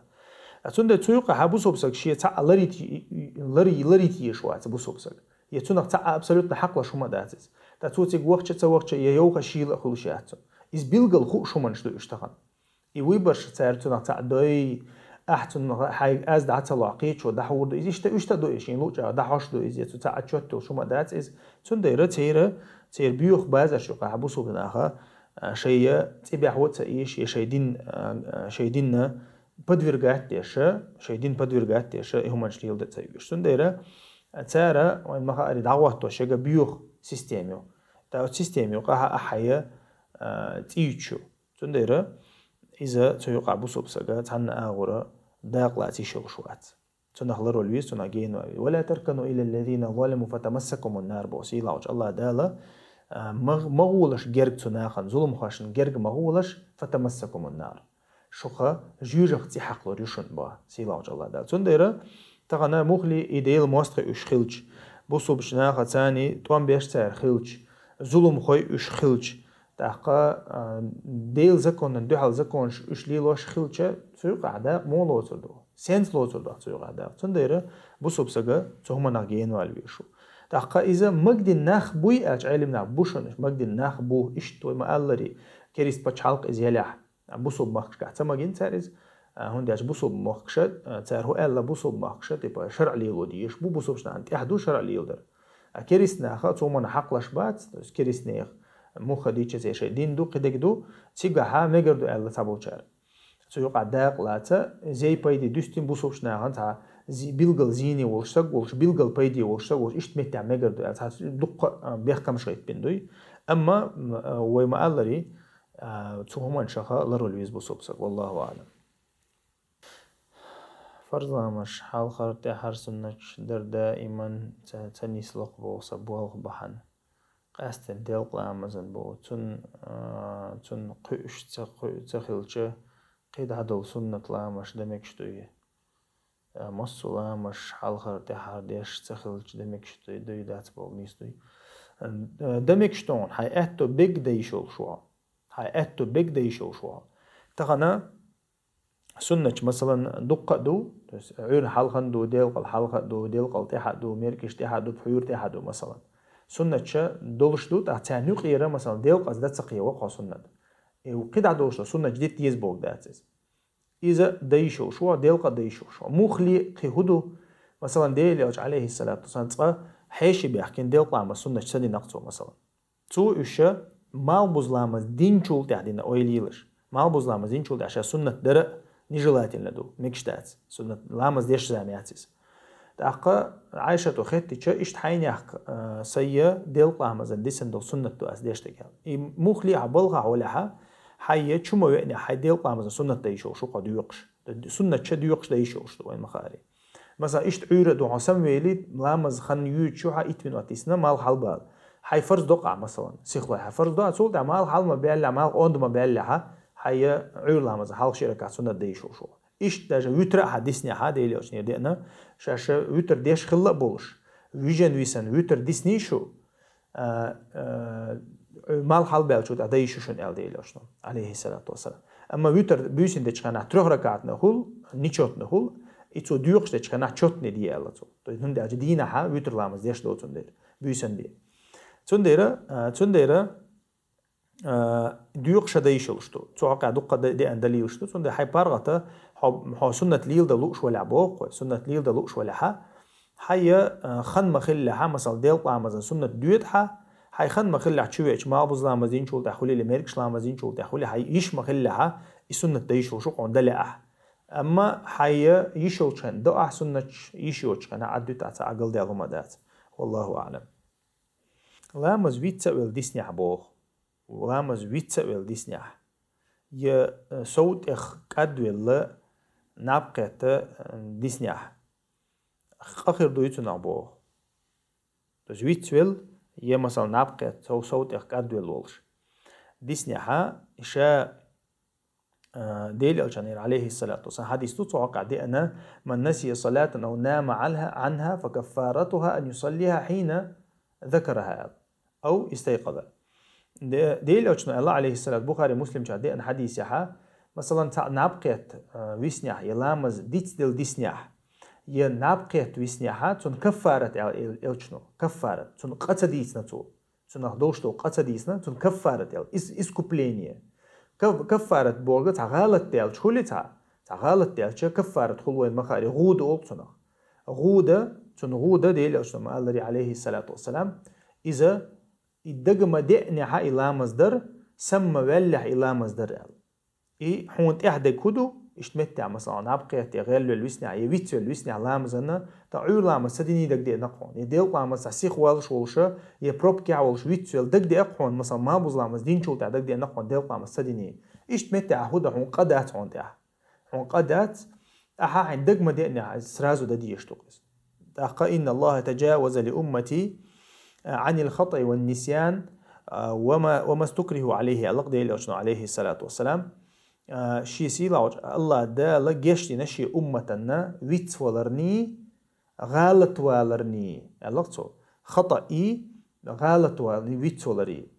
А цунда цуйкъа хьа бусуб саг шия цхьа ларити-, лари-, ларити еш вац бусуб саг. Я цунах цхьа абсолютно хьакъла шума дац из. Та цу циг вахча ца вахча, я йовха шийла хулуш яц цу. Из билгал ху шуманш ду уьш тахан. И выборш цар цунах цхьа дой, ахь цунах хьайг аз да ца лоа кхечо, дахьур ду из, ишта, ишта ду иш, ин луча, дахьош ду из, я цу цхьа отчёт шума дац из. Цундайра цейра, цейр бюх базар шу, хьа бусуб наха, а, шайя цӀибяхь воца иш, я шай дин, а, а, шай динна подвергать деша, шай дин подвергать деша, и хуманш лил да ца юш. Цундайра, а, цара, вайн маха ари дагъватто шега бюх система ю. Та система ю, къаха ахьая, а, цӀийчу. Цундайра, иза цу юкъа бусуб сага, цхьанна агъура, дакъла ци шелуш вац. Цунах ларол виз, цунах гейн вави. «ولا تركنوا إلى الذين ظلموا فتمسكم النار», бо сийлахьчу Аллах Дала, а, маг-, магъулаш герг цу нахана, зулумхошна герг магъулаш, «فتمسكم النار». Шуха жуьжах ци хьакълур ю шун ба, сийлахьчу Аллах Дала. Цундайра, тахана мухли и Дел мостхи уьш хилч, бусубш наха цани тӀом беш цар хилч, зулумхой уьш хилч, тӀаккха, а, Дел законан дуьхьал законш уьш лилош хилча, цу юкъа дакъ мо лоцур ду. Сенц лоцур ду цу юкъа дакъ. Цундайра бусуб сага цу хуманах генвал вешу. ТӀаккха иза магдин нах буй ач Ӏелим нах бушун, магдин нах бу, ишт вай ма аллари, керист пачхьалкъ из ялях. А бусуб махкшка ца магин цар из, а, хӀунда ач бусуб махкша, а, цар хӀу аьлла бусуб махкша, типа, шаръ лило диеш бу, бусубш нан тӀех ду шаръ лил дар. А керист наха цу хумана хьакълаш бац, то есть керист нех муха дича зе шай дин ду, кхидег ду, цигахьа мегар ду аьлла ца болчар. Цу юкъа дакъ лаца, зей пайди дуьстин бусубш нахан ца зи-, билгал зийни волш саг волш, билгал пайди волш саг волш, ишт меття мегар ду аьлла, ца дуккха, а, бехкамш гайтбин дуй. Амма, м, а, вай ма аллари, а, цу хуман шаха ларул виз бусуб саг. Валлаху аълам. Фарз ламаш хьалхар тӀехьар суннач дар даиман ца, ца нислакх боху са болх бахьан. Къаьстина делкъ ламазан боху. Цун, а, цун кхуьуш ца, кхуьу ца хилча, кхидӀа дол суннат ламаш да мегаш дуй. А, массу ламаш хьалхар тӀехьар деш ца хилча да мегаш дуй, дуй дац боху, нийс дуй. А, да мегаш тохун, хьай аьтто бег да йиш йолуш вогӀу. Хьай аьтто бег да йиш йолуш вогӀу. Тахана суннач, масалан, дуккха а ду, то есть Ӏуьйран хьалхан ду, делкъал хьалха а ду, делкъал тӀехьа а ду, меркиш тӀехьа а ду, пхьуьйр тӀехьа а ду, масалан. Суннача долуш ду, тӀаккха царна юкъера, масалан, делкъаз да ца кхева кхо суннат. И кхидӀа долуш ду, суннач дитт еза бог дац иза. Иза дайшулшо, делкъа дайшулшо. Мухли кхи хӀу ду, масалан, Дела Элча, алейхиссалату вассалам, цкъа хьеший бехкин делкъа ламаз суннаташ ца динакъ цо, масалан. Цо уьш малхбуз ламаз динчул тӀехь дина ойла йилаш. Малхбуз ламаз динчул тӀехь ша суннат дара нежелательно ду, мегаш дац. Суннат ламаз деш зама яц иза. ТӀаккха Ӏайшата хеттича, иштта хьайнехк, а, сайя делкъа ламазан дисан долу суннат ду ас деш дагал. И мухли хьа балхахь валехьа, хьайя чума веъне хьай делкъа ламазан суннат дайшулшо кхо доькъуш. Суннат ча доькъуш дайшулш ду вайн махари. Масала, иштта Ӏуьйра ду хьо самвели, ламаз хан юьйчу хьа итт минут исна, мал хьалбала. Хьай фарз докъа, масалан, сихлой хьа фарз до, цул тӀа мал хьал ма баьлла, мал онда ма баьлла хьа, хьайя Ӏуьйра ламаза хьалха ширакат суннат дайшулшо. Иштта даже витра а хьа дисне хьа, Дела Элчане деана, ша-ша витр деш хилла а болуш, вижен висан витр диснийшу, а, а, мал хьалбаьлчу тӀа дайшу шун аьл Дела Элчано, алейхиссалату вассалам. Амма витр буьйсин дечу ханахь трёх ракатна хул, нечётна хул, и цо доькъуш дечу ханахь чётный де аьлла цо. То есть, хӀунда аьлча дийнахьа витр ламаз деш доцун дела, буьйсан де. Цундела, а, цундела, а, доькъуша дайшулш ду. Цу хьокъехь дуккха де-, деана далилш ду. Цундела хьай паргӀата хьо, хьо суннат лийла дан лууш валехь боху хой. Суннат лийла дан лууш валехьа, хьайя, а, хан ма хиллехьа, масал, делкъа ламазан суннат доьду хьа, хьай хан ма хиллехь чу веача, малхбуз ламаз динчул тӀехь хуьлийла, мергаш ламаз динчул тӀехь хуьлий, хьай йиш ма хиллехьа, и суннат дайшулш ду хьуна дале ахь. Амма хьайя йиш йолчу хенахь до ахь суннаташ, йиш йоцу хенахь Ӏад дуьту ахь, ца Ӏагалдаьлла хӀума дац. Валлаху аӀлам. Ламаз вицца а велла диснехь боху. Ламаз вицца а велла диснехь. Я, э, сов тӀех кӀадвелла наб кхетта, э, диснехь. Къа хир дуй цунах боху. То есть виц велла, я, масал, наб кхетта, сов, сов тӀех кӀадвелла волуш. Диснехьа, ша, а, Дела Элчанера, алейхиссалату вассалам, хьадис ду, цу хьокъехь деана: «Ман насия салатан ав нама анха, анха, фа каффаратуха ан юсаллиха хьина закараха», ав истайкъаза. Де-, Дела Элчано аьлла, алейхиссалат, Бухари, Муслимча деана хьадисехьа, масалан, цхьаъ наб кхетта, а, виснехь, я ламаз дицделла диснехь, я наб кхетта виснехьа, цунна каффарат аьлла эл-, Элчано, каффарат, цунна къа ца дийцина цо. Цунах долуш долу къа ца дийцина, цунна каффарат аьлла, ис-, искупление. Каф-, каффарат бохург цхьа гӀалат даьлча хуьлий цхьа? Цхьа гӀалат даьлча каффарат хуьлу вайн махари, гӀуда олу цунах. ГӀуда, цунна гӀуда Дела Элчано ма-аллари, алейхиссалату вассалам, иза и дага ма деънехьа и ламаз дар, сам ма ваьллехь и ламаз дар аьлла. И хьуна тӀехь дерг хӀу ду, иштта меттехь, масалан, наб кхетта, я гӀелвелла виснехь, я вицвелла виснехь ламазанна, тӀаккха Ӏуьйра ламаз ца диний дагадеана хьуна, я делкъа ламаз цхьа сих валлаш волуша, я пробкехь волуш вицвелла дагадеа хьуна, масалан, малхбуз ламаз динчул тӀехь дагадеана хьуна делкъа ламаз ца диний. Иштта меттехь хӀу дан хьуна къа дац хьуна тӀехь. Хьуна къа дац, ахьа хьайн дага ма деънехь, сразу дан дезаш ду-кх иза. ТӀаккха: «Инна Аллаха таджаваза ли уммати, а, анил хатаи ван нисян, а, ва ма, ва ма стукриху алейхи», аьлла-кх Дела Элчано, алейхиссалату вассалам. А, шен сийлахьчу Аллах Дала гечдина шен умматанна вицваларний, гӀалатваларний, аьлла-кх цо. Хатаи, гӀалатваларний, вицваларий.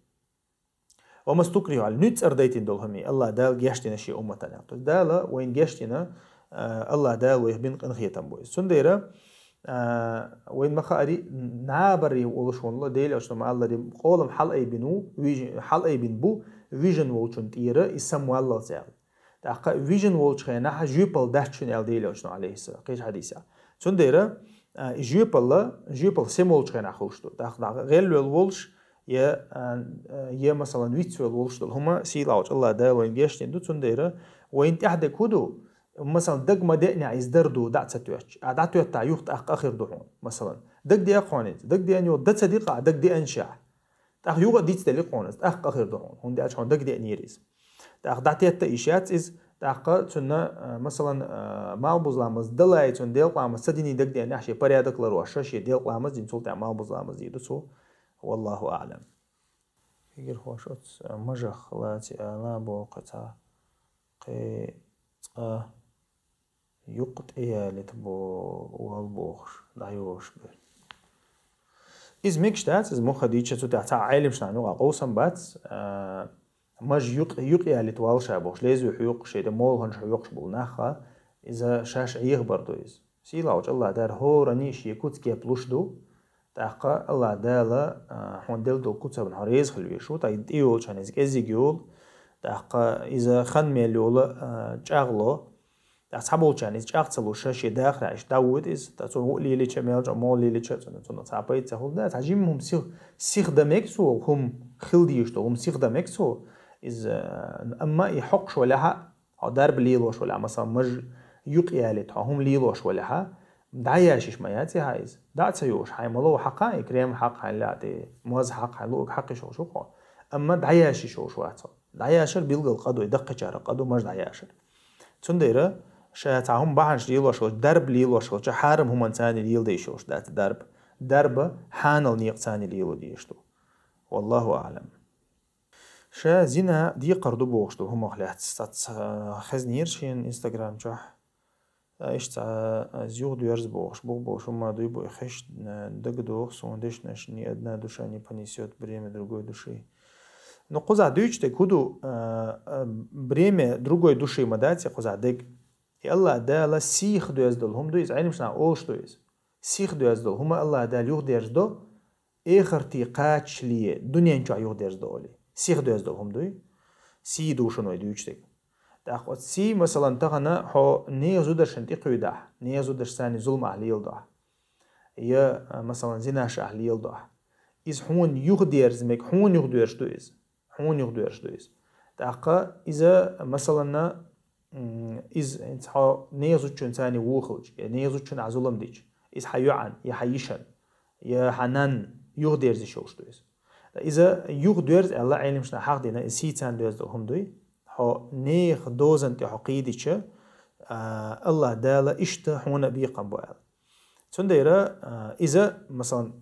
«Ва ма стукриху алейхи», нуьцкъара дайтина долу хӀума Аллах Дала гечдина шен умматана. То есть Дала вайна гечдина, а, Аллах Дала вайх бина къинхетам бу иза. Цундела, а, вайна ма-хаари, набаре волуш волу Дела Элчано ма-аллари, къолам хьалаайбина ву, вижа-, хьалаайбина бу, вижина волчун тӀера и самваллалц аьлла. ТӀаккха вижина волчу хенахь жоьпалла дац шуна аьлла Дела Элчано, алейхиссалам, кхечу хьадисехь. Цундела, а, и жоьпалла, жоьпалла сема волчу хенахь хуьлуш ду. ТӀаккха дӀа гӀелвелла волуш, я, а, а, я, масалан, вицвелла волуш долу хӀума сийлахьчу Аллах Дала вайна гечдина ду, цундела вайна тӀехь дерг хӀу ду, масалан, дага ма деънехь иза дар ду, дӀа а ца тоьттуш. А дӀатоьттахь юха тӀаккха къа хир ду хьуна, масалан. Дагадеа хьуна иза, дагадеана йолу дан ца ди-кх ахь, дагадеана шехь. ТӀаккха юха а дицделла хьуна иза, тӀаккха къа хир ду хьуна, хӀунда аьлча хьуна дагадеанера иза. ТӀаккха дӀатетта а йиш яц иза, тӀаккха цунна, а, масалан, а, малхбуз ламаз далай, цунна делкъа ламаз ца диний дагадеана ахь, шен порядок ларвеш, шен делкъа ламаз дина, цул тӀаьхьа малхбуз ламаз дийр ду цо. Валлаху аӀлам. Эгер хӀуш оцу, а, мажах лаций ала боху кхин цхьа, кхин цкъа юкъ тӀеялита бо-, вал бохуш, дӀайогӀуш бер. Иза мегаш дац, иза муха дийча, цу тӀехь цхьа Ӏелимаш нахана юкъа къовсам бац, а, маж юкъ-, юкъ ялита вал ша бохуш, лезвие хьоькхуш, я молханаш хьоькхуш болу нах а, иза шаьш Ӏехабар ду иза. Сийлахьчу Аллах Дала хӀоранна шен куц кеп луш ду, тӀаккха Аллах Дала, а, хьуна делла долу куцарна хьо реза хила везаш ву, тӀаккха тӀейолчарна иза кӀеззиг йолу, тӀаккха иза хан мел йолу, а, чӀагӀло, ТӀаккха цхьаболчарна иза чӀагӀ ца луш, шен дахарехь иштта дӀавоьду иза, ткъа цо хӀуъа лелийча, мел чӀоагӀа мол лелийча, цунна, цунна цхьа пайда ца хуьлу, да, цхьа жимма хӀума сих-, сиха дан мега цо, хӀума сиха дан мега цо, иза, амма и хьокхуш валахь, хьо дарба лелош валахь, масалан, маж юкъ ялийта, хьо хӀума лелош валахь, дӀаяшийта ма яц хьа иза. ДӀа а ца йоуш, хьайн мало хьакха, и крем хьакха, хьайн лаьтта, моз хьакха, хьайн луург хьакха йиш йолуш ву хьо. Амма дӀаяшийта йиш йолуш вац хьо. ДӀаяшар билггал къа ду, даккхийчарах къа ду, маж дӀаяшар. Цундела ша цхьа хӀума бахьанаш лелош хилча, дарба лелош хилча, хьарам хӀуманца леладе йиш йолуш дац дарба. Дарба хьанал некъаца лело дезаш ду. Валлаху аӀлам. Ша зина декхар ду бохуш долу хӀумах лаьцна цхьацца, а, хезнера шена Instagram чохь. А, иштта, а, из юхадоьрзу бохуш, бух болуш хӀума дуй бу, и хезча, а, дагадогӀу суна дешнаш: «Ни одна душа не понесёт бремя другой души». Ну, кхузахь дуьйцуш дерг хӀун ду, а, а, бремя другой души ма дац и кхузахь дерг. И АллахӀ Дала сиха доьзна долу хӀума ду иза, Ӏилманчаша олуш ду иза. Сиха доьзна долу хӀума АллахӀ Дала юхадерзадо, эхарте кхачале, дуьнен чохь юхадерзадо олий. Сиха доьзна долу хӀума дуй, сий ду шуна вай дуьйцуш дерг. ТӀаккха оцу сий, масалан, тахана хьо нехан зударшна тӀекхуьйдахь, нехан зударшца зулам ахь леладахь, я, а, масалан, зинаш ахь леладахь, иза хьуна юхадерза мега, хьуна юхадоьрзуш ду иза. Хьуна юхадоьрзуш ду иза. ТӀаккха иза, масалан, м, иза хьо нехан зудчуьнца вон хилча, я нехан зудчунна ахь зулам дича, иза хьан йоӀана, я хьан йишина, я хьан нанна юхадерза йиш йолуш ду иза. Иза юхадоьрзу аьлла, Ӏилманчаша хьахдина, иза сийца доьзна долу хӀума дуй. Хьо нехан дозан тӀе хьо кхийдича, а, АллахӀ Дала иштта хьуна а бекхам бу аьлла. Цундела, а, иза, масалан,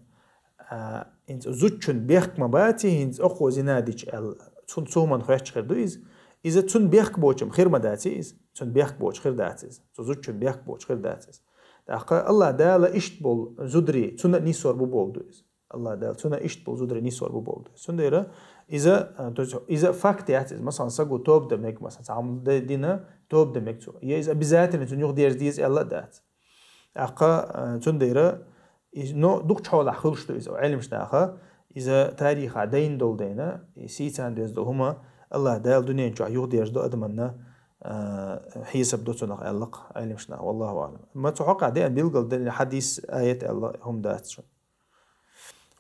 а, хӀинца зудчун бехк ма баций, хӀинца оцо зина дича аьлла, цунна цу хӀуманна хоьттуш хир ду иза. Иза цунна бехк боцчу хир ма даций иза, цунна бехк боцчу хир дац иза, цу зудчун бехк боцчу хир дац иза. ТӀаккха АллахӀ Дала иштта болу зударий цунна а нисвар бу бохург ду иза. АллахӀ Дала цунна иштта болу зударий нисвар бу бохург ду иза. Цундела иза, а, то есть иза факт яц иза. Масалан, саго тоба дан мега, масалан, цхьа хӀума д-, дина тоба дан мега цо. Я иза обязательно цунна юхадерза деза аьлла а дац. ТӀаккха, а, цундела, и, но дукхачу хьолахь хуьлуш ду иза, Ӏилманчаша, иза тарихахь дайна долу дайна, и сийца доьзна долу хӀума АллахӀ Дала дуьнен чохь юхадерзадо адамна, а, хьесап до цунах аьлла-кх Ӏилманчаша, валлаху аӀлам. Ма цу хьокъехь деана билггал дина хьадис, аят аьлла хӀума дац шуна.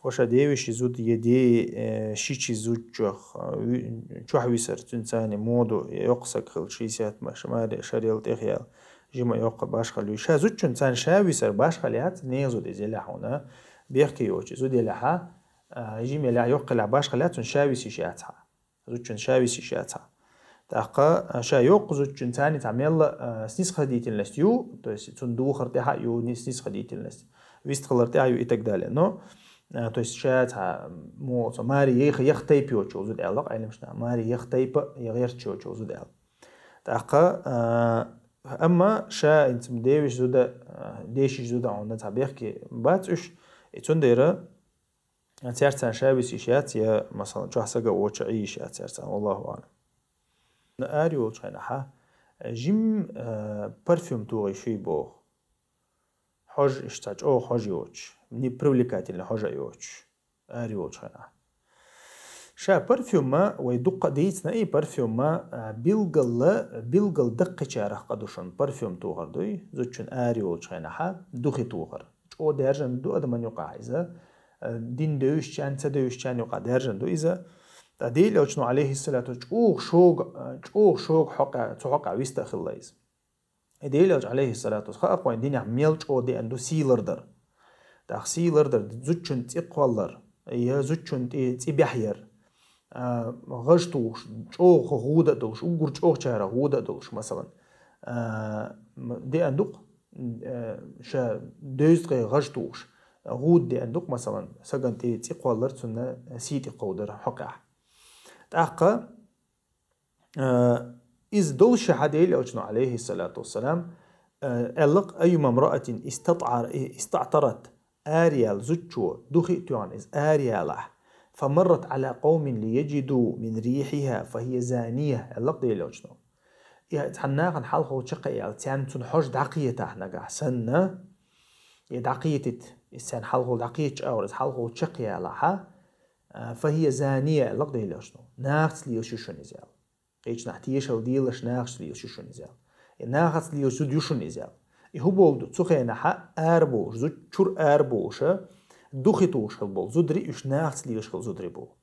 Ваша девеши зуда я де, э, шичи зудчух, э, ви-, чохь висар, цуьнан царна моду, йоккха саг хилла шестьдесят ма-, ша маре шарел тӀехъяла, жима йоккха башхалла ю. Ша зудчун царна ша висар башхалла яц, нехан зуда иза елахь хьуна, бехке йоцу зуда елахьа, а, жима елахь, йоккха елахь башхалла яц, цунна ша висиш яц хьа. Зудчун ша висиш яц хьа. ТӀаккха, а, ша йоккха зудчун царна цхьа мелла, а, снисходительность ю, то есть цунна духар тӀехь а ю ни-, снисходительность, вистхилар тӀехь а ю и так далее. Но, а, то есть ша цхьа, мо, цо маре еха, еха тайпа йоцу зуда аьлла, Ӏилманчаша, маре еха тайпа, я гӀерташ йоцу зуда аьлла. ТӀаккха, а, амма ша, инца девиш зуда, а, дешиш зуда хьуна цхьа бехке бац уьш, и цундела, цаьрца ша висиш яц, я, масалан, чохь сага воча Ӏийш яц цаьрца, валлаху аӀлам. Ари волчу хенахьа, жим, э, парфюм тухий шуй боху. Хьожа иштта чӀогӀа хьожа йоцуш, не привлекательно хьожа йоцуш. Ари волчу хенахьа. Ша парфюма вай дуккха дийцина и парфюма, а, билгалла, билгал даккхичарах къа ду шуна парфюм тухар дуй, зудчун ари волчу хенахьа, духи тухар. ЧӀогӀа даьржина ду адаман юкъахь иза, э, дин девзачарна, ца девзачарна юкъахь даьржина ду иза. Ткъа Делан Элчано, алейхиссалату, чӀогӀа шога, э, чӀогӀа шога хьокъа, цу хьокъа виста а хилла иза. И Делан Элча, алейхиссалату, хаьа вайн динехь мел чӀогӀа деана ду сий лардар. ТӀаккха сий лардар, зудчун цӀе кхоллар, я зудчун тӀе цӀе бехьяр. А, гӀаж тухуш, чӀогӀа гӀуда а долуш, уггар чӀогӀачарах гӀуда а долуш, масалан. А, м-, деана ду-кх, э, ша девза ткъе гӀаж тухуш, гӀуда деана ду-кх, масалан, саган тӀе цӀе кхоллар, цунна сий тӀе кховдар хьокъехь. ТӀаккха, э, иза долуш хьа Делан Элчано, алейхиссалату вассалам, э, аьлла-кх: «Айюма мраатин истатӀар-, и-, истаӀтарат», араяьлла зудчо, духи а тоьхна иза араяьлахь, «фамаррат Ӏала къавмин лияджиду мин рихьиха фахия зания», аьлла-кх Делан Элчано. И цхьана нахана хьалхо чакхъяьлла, царна цунна хьожа дӀакхетахь нагахь санна, и дӀакхетийта, и царна хьалхо дӀакхетча агӀор иза хьалхо чакхъялахьа, а, «фахия зания», аьлла-кх Делан Элчано. Нахаца лелаш ю шуна иза аьлла. Кхечанахь тешалла делаш нахаца лелаш ю шуна иза аьлла. И нахаца лелаш зуда ю шуна иза аьлла. И хӀун болу ду, цу хенахьа ара болуш, зуда чура ара болуша, духи тухуш хила болу зударий, уьш нахаца лелаш хила зударий бу.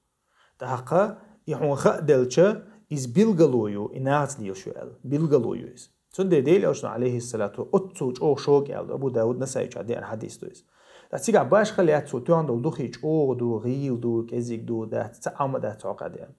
ТӀаккха и хьуна хаа делча, иза билгало ю, и нахаца лелаш ю аьлла. Билгало ю иза. Цундела Делан Элчано, алейхиссалату, оццул чӀогӀа шога аьлла ду. Абу Дауд, Насаича деана хьадис ду иза. ТӀаккха цигахь башха лаьцна цо тоьхна долу духи чӀогӀа ду, гӀийла ду, кӀезиг ду, дац, цхьа Ӏама дац хьокъа деана.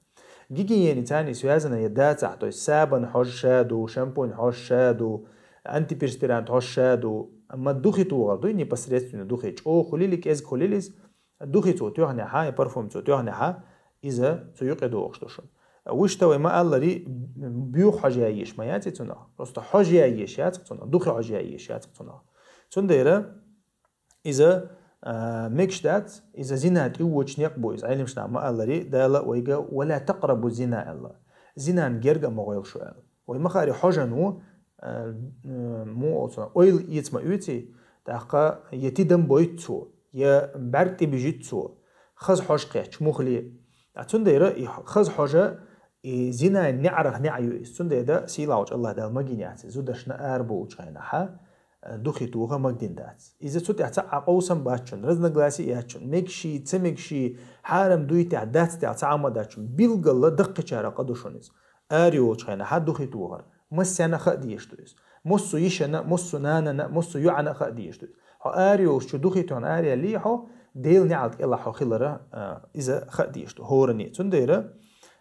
Гигиени царний связана я дацахь, то есть сабан хьожа ша ду, шампунь хьожа ша ду, антиперспирант хьожа ша ду, амма духи тухар ду, непосредственно духи чӀогӀа хуьлили, кӀезиг хуьлили иза, духи цо тоьхнехьа, я парфюм цо тоьхнехьа, иза цу юкъе дохуш ду шуна. Вуьшта вай ма-аллари, боьха хьожа яйеш ма яц и цунах. Просто хьожа яйеш яц цунах, духи хьожа яйеш яц цунах. Цундела иза, а, мегаш дац, иза зина тӀе воьдуш некъ бу иза. Ӏелимаш наха ма-аллари, Дала вайга: «Ва ла такърабу зина», – аьлла. Зинан герга а ма гӀойла шу аьлла. Вай ма хаара, хьожан ву, а, м, муха олу цунах, ойла эца ма оьций, тӀаккха я тидам бойту цо, я бӀаьрг тӀе бижиту цо, хаза хьожа кхетча, муххале. А цундела и хаза хьожа, и зинан неӀарах неӀ ю иза. Цундела сийлахьчу АллахӀ Дала магийна яц иза, зударшна ара болчу хенахьа, а, духи тоха магийна дац. Иза цу тӀехь цхьа а къовсам бац шуна, разногласие яц шуна, мегаш ю, ца мегаш ю, хьарам дуй техь, дац техь, цхьа Ӏама дац шуна, билггала даккхийчарах къа ду шуна иза. Ара йолчу хенахьа духи тохар. Массарна хаа дезаш ду иза. Массо йишина, массо нанана, массо йоӀана хаа дезаш ду иза. Хьо ара йолуш чу духи тоьхна ара яллий хьо, Делан неӀалт кӀелахь хьо хилара, а, иза хаа дезаш ду хӀоранна. Цундела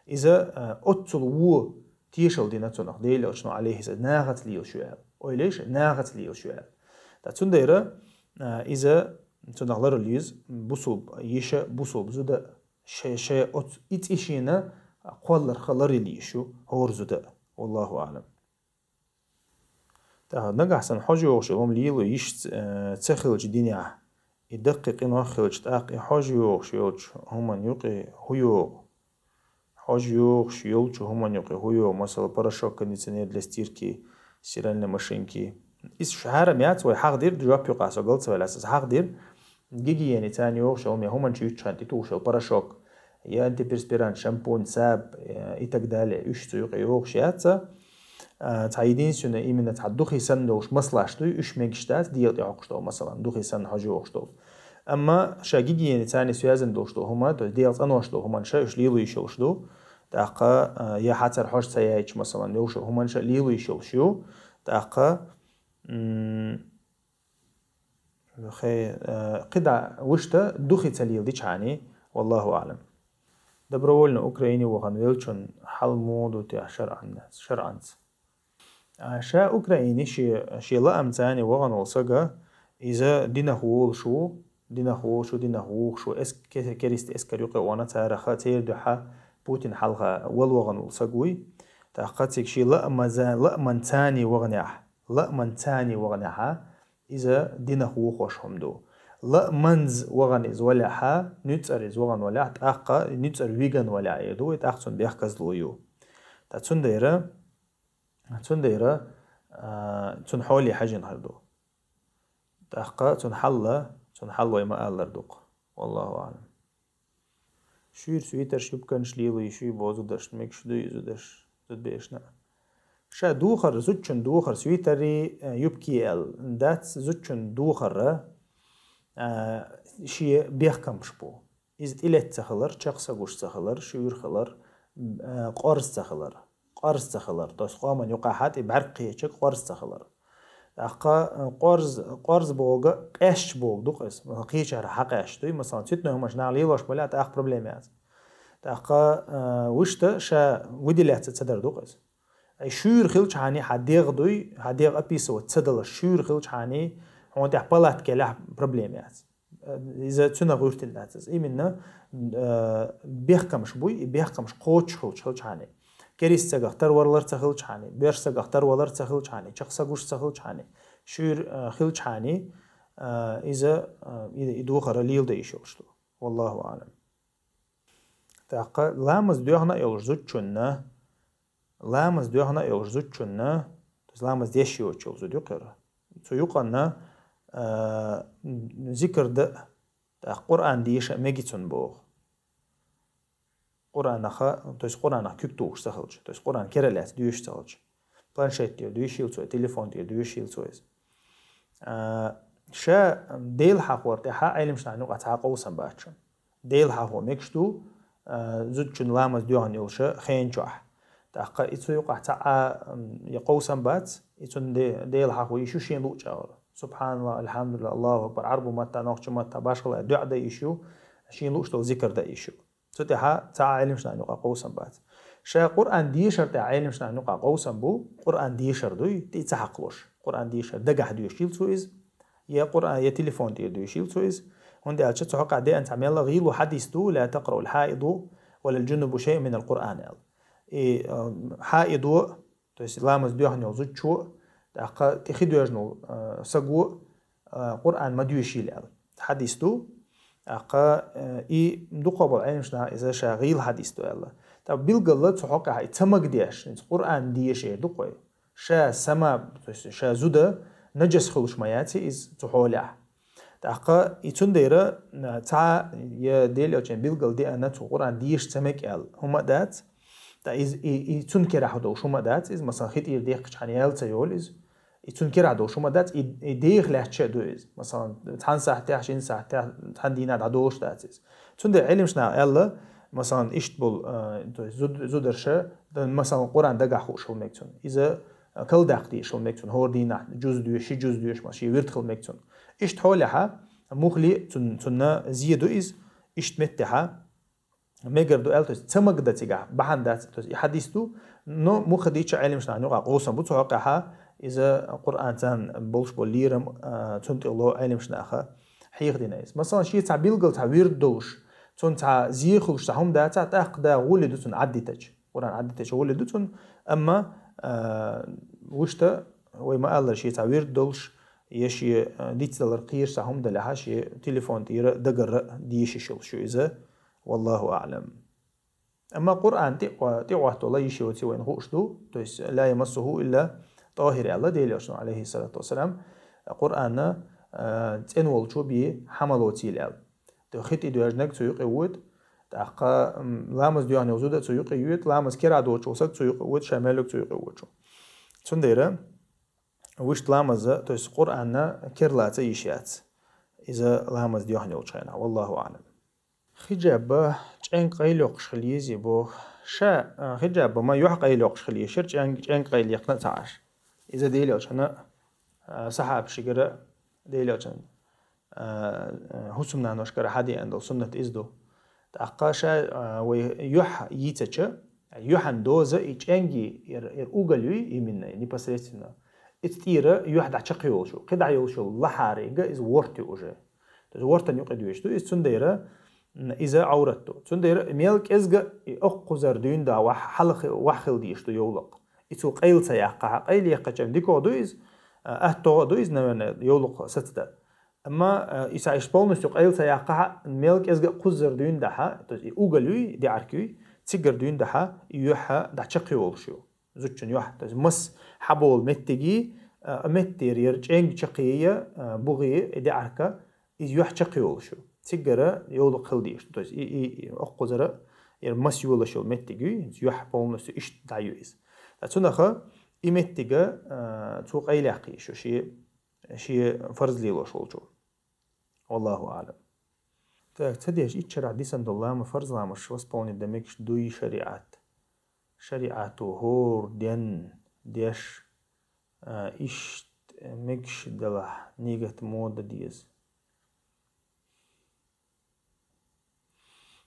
иза, а, оццул вон тешал дина цунах, Делан Элчано, алейхиссалам, нахаца лелаш ю аьлла. Ойла еш, нахаца лелаш ю аьлла. Ткъа цундела, а, иза цунах ларалла еза, бусулба йиша, бусулба зуда, шай, шай оцу и цӀе шена кхолларх ларалла еза шу хӀора зуда. Валлаху аълам. ТӀаккха нагахь санна хьожа йогӀуш йолу хӀума лело йиш ц-, э, ца хилча динехь, и даккхий къинойх хилча, тӀаккха и хьожа йогӀуш йолчу хӀуманна юкъе хӀун йогӀу? Хьожа йогӀуш йолчу хӀуманна юкъе хӀун йогӀу? Масала, порошок, кондиционер для стирки, стиральной машинки. Иза шу хьарам яц, вай хьахдира, жоп юкъа со галцаваьлла, аса хьахдира. Гигиени царна йогӀуш йолу, я хӀуманчу юьтчхьан тӀе тухуш йолу порошок, я антиперспирант, шампунь, саб, э, и так далее. Уьш цу юкъе йогӀуш яц. А, цхьа единственное, именно цхьа духи санна долуш маслаш дуй, уьш мегаш дац, дегӀа тӀе хьокхуш долу, масалан, духи санна хьожа йогӀуш долу. Амма ша гигиени царна связан долуш долу хӀума, то есть дегӀа цӀанъеш долу хӀуманаш, уьш лело йиш йолуш ду. ТӀаккха, а, я хьацар хьожа ца яйча, масалан, йолуш хӀуманаш лело йиш йолуш ю. ТӀаккха, м, Хе, э, кхидӀа вуьшта духи ца леладичхьани, валлаху аълам. Добровольно Украине вахана велчун хьал муха ду техьа шаръан-, шаръанца? А, ша Украине ше, шен лаам цани вахана волу сага, иза динах волуш ву, динах волуш ву, динах вухуш ву, эс-, ке-, кериста эскар юкъе вахана царах, церан дуьхьа Путин хьалха вала вахана волу саг вуй. ТӀаккха цига шен лаамаза-, лааман цани ваханехь, лааман цани ваханехьа, иза динах вухуш хӀума ду. Лааманза вахана иза валехьа, нуьцкъара иза вахана валехь, тӀаккха нуьцкъара вигана валехь эр ду вай, тӀаккха цунна бехказло ю. Ткъа цундела, цундела, а, цунна хьоле хьаьжжина хир ду. ТӀаккха цунна хьалла, цунна хьал вай ма-аллара ду-кх. Валлаху аълам. Шуьйра свитерш, юбканаш лело йиш юй боху зударшна, мегаш дуй и зударш, зудбешна? Ша духар, зудчун духар, свитери, э, юбки аьлла дац, зудчун духарра, а, шен бехкамаш бу. Иза тӀелетта ца хилар, чекх са гуш ца хилар, шуьйра хилар, э, къорза ца хилар. Къорза ца хилар, то есть къоман юкъахьа тӀе бӀаьрг кхечиг къорза ца хилар. ТӀаккха, э, къорз, къорз боху, къаьсташ боху ду-кх иза. Масалан, кхечара хьакъаьсташ дуй, масалан, цуьтан хӀуманаш наха лелош бале, тӀаккха проблема яц. ТӀаккха, э, вуьшта ша выделяться ца дар ду-кх иза. Ай шуьйра хилчхьани хьан дегӀ дуй, хьан дегӀ описывать ца далаш, шуьйра хилчхьани хьуна тӀехь палатка елахь проблема яц. Иза цуьнах гӀуьртина дац иза. Именно, э, бехкамаш буй, и бехкамаш кхочуш хилча хилчхьани. Керист сагах тарвалар ца хилчхьани, боьрша сагах тарвалар ца хилчхьани, чекх са гуш ца хилчхьани, шуьйра, э, хилчхьани, э, иза, э, и, и духара леладе йиш йолуш ду. Валлаху аълам. ТӀаккха ламаз доьхна а йолуш зудчунна, ламаз доьхна а йолуш зудчунна, то есть ламаз деш йоцуш йолу зуда ю-кх хӀара. Цу юкъанна, а, зикр дан, тӀаккха Къуръан деша а меги цунна боху. Къуръанаха, то есть Къуръанах куьг тухуш ца хилча, то есть Къуръан кера лаьцна доьшуш ца хилча. планшет тӀера дуьйшийла цо, телефон тӀера дуьйшийла цо иза. А, ша Дела хьахор тӀехьа Ӏелимаш нахана юкъахь цхьа а къовсам бац шуна. Дела хьахо мегаш ду, а, зудчун ламаз доьхна йолуш хен чохь. ТӀаккха и цу юкъахь цхьа а, м, я къовсам бац, и цунна де-, Дела хьахо йиш ю шена луъучу агӀор. Субханаллах, альхамдулиллах, Аллаху акбар, Ӏарбу матта, нохча матта, башхалла дуьа дан йиш ю, шена луъуш долу зикр дан йиш ю. Цу тӀехьа цхьа а Ӏелимаш нахана юкъахь къовсам бац. Ша Къуръан дешар тӀехь Ӏелимаш нахана юкъахь къовсам бу, Къуръан дешар дуй, тӀе ца хьакхалуш. Къуръан дешар дагахь дуьйшийла цо иза, я Къуръан, я телефон тӀера дуьйшийла цо иза. ХӀунда аьлча цу хьокъехь деана цхьа мелла гӀийла хьадис ду: «لا تقرأ الحائض ولا الجنب شيئا من القرآن», аьлла. И, а, хьаидо, то есть ламаз доьхна йолу зудчо, тӀаккха тӀе хи доьжна волу, а, саго, а, Къуръан ма доьшийла аьлла. Хьадис ду, тӀаккха, а, и дукхах болу Ӏелимаш наха иза ша гӀийла хьадис ду аьлла. ТӀаккха билггала цу хьокъехь и ца магадеш, хӀинца Къуръан дешар ду-кх вай. Ша сама, то есть ша зуда нажас хуьлуш ма яц иза цу хьолехь. ТӀаккха и цундела, а, цхьа я Дела Элчан билггала деана цу Къуръан деша ца мега аьлла хӀума а дац. ТӀа иза, и, и цунна керахь долуш хӀума а дац иза, масалан, хи тӀера дехкачхьана ял ца йолу иза. И цунна керахь долуш хӀума а дац, и, и деха лаьтташ а ду иза. Масалан, цхьана сахьтехь, шина сахьтехь, цхьана дийнахь дӀадолуш дац иза. Цундела Ӏелимаш наха аьлла, масалан, иштта болу, а, то есть зуд-, зударша, дан, масалан, Къуръан дагахь хууш хила мега цунна. Иза, а, калдаккха дезаш хила мега цунна. ХӀора дийнахь жуз доьшу, ши жуз доьшу, ма шен вирд хила мега цунна. Иштта хьолехьа, муххале цун-, цунна зе ду иза, иштта меттехьа, мегар ду аьлла, то есть ца магадан цигахь бахьана дац, то есть и хьадис ду, но мухха дийча Ӏелимаш нахана юкъахь къовсам бу цу хьокъехьа, иза Къуръан царна болуш болу лерам, а, цунна тӀе ло Ӏелимаш наха хьехадина иза. Масалан, шен цхьа билггала цхьа вирд долуш, цунна цхьа зе хуьлуш цхьа хӀума дацахь, тӀаккха да гӀоле ду цунна Ӏаддитача. Къуръан Ӏаддитача гӀоле ду цунна, амма, а, вуьшта, вай ма-аллара, шен цхьа вирд долуш, я шен, а, дицдалар кхераш цхьа хӀума далехьа, шен телефон тӀера дагара дешаш йолуш ю иза. Валлаху аълам. Амма Къуръан тӀе-, тӀе гӀоттавала йиш йоций вайна хууш ду, то есть, «لا يمسه إلا الطاهرون» аьлла Дела Элчано, алейхиссалату вассалам, Къуръанна, а, цӀена волчо бен хьа ма лоцийла аьлла. То есть хи тӀе доьжнарг цу юкъе воьду, тӀаккха, м, ламаз доьхна йолу зуда цу юкъе йоьду, ламаз керахь доцуш волу саг цу юкъе воьду, ша мел йогу цу юкъе воьду. Цундела вуьшта ламаза, то есть Къуръанна керлаца йиш яц иза ламаз доьхна йолчу хенахь. Валлаху аълам. Хиджаба чӀенга къайла йоккхуш хила езий боху. Ша, а, хиджаба ма юьхь къайла йоккхуш хила еза, шира чӀенга, чӀенга къайла екхна а ца Ӏаш. Иза Дела Элчана, а, сахьабашкара, Дела Элчана, а, а, хӀусамнаношкара хьадеана долу суннат иза ду. ТӀаккха ша, а, вай юьхь йийцача, юьхьан доза и чӀенги, яр, яр уголь юй, именно, непосредственно. Иза тӀера юьхь дӀа чекхйолуш ю. КхидӀа йолуш йолу лахьарига иза ворт ю уже. То есть вортан юкъе доьжуш ду иза, цундела, м, иза Ӏоврат ду. Цундела мел кӀезга и оккхузара дуьйна да вахь-, хьалха вахь хила дийш ду йовлакх. И цо къайла ца яккхахьа, къайла еккхача дикогӀа ду иза, а, аттогӀа а ду иза, наверное, йовлакх сацадан. Амма, а, и ца иш полностью къайла ца яккхахьа, мел кӀезга а кхуззара дуьйна дахьа, то есть и уголь юй, деӀарк юй, циггара дуьйна дахьа, и юьхьа дӀа чекхйолуш ю. Зудчун юьхь, то есть мас хьаболу меттиги, а, меттера яр чӀенга чекхъе я, а, бугӀе, и деӀарка, иза юьхь чекхйолуш ю. Циггара йовлакх хила дийш ду. То есть и, и, и оккхузара яр мас йолаш йолу меттиг юй, юьхь полностью иштта дӀа ю иза. Ткъа цунаха и меттига, а, цо къайла яккха йиш ю, шен, шен фарз лелош волчо. Валлаху аълам. Так, ца деш, итт шарахь дисан долу лама, фарз ламаш восполнить дан мегаш дуй шариӀат? ШариӀато хӀора ден деш, а, иштта мегаш далахь, нигат муха дан деза?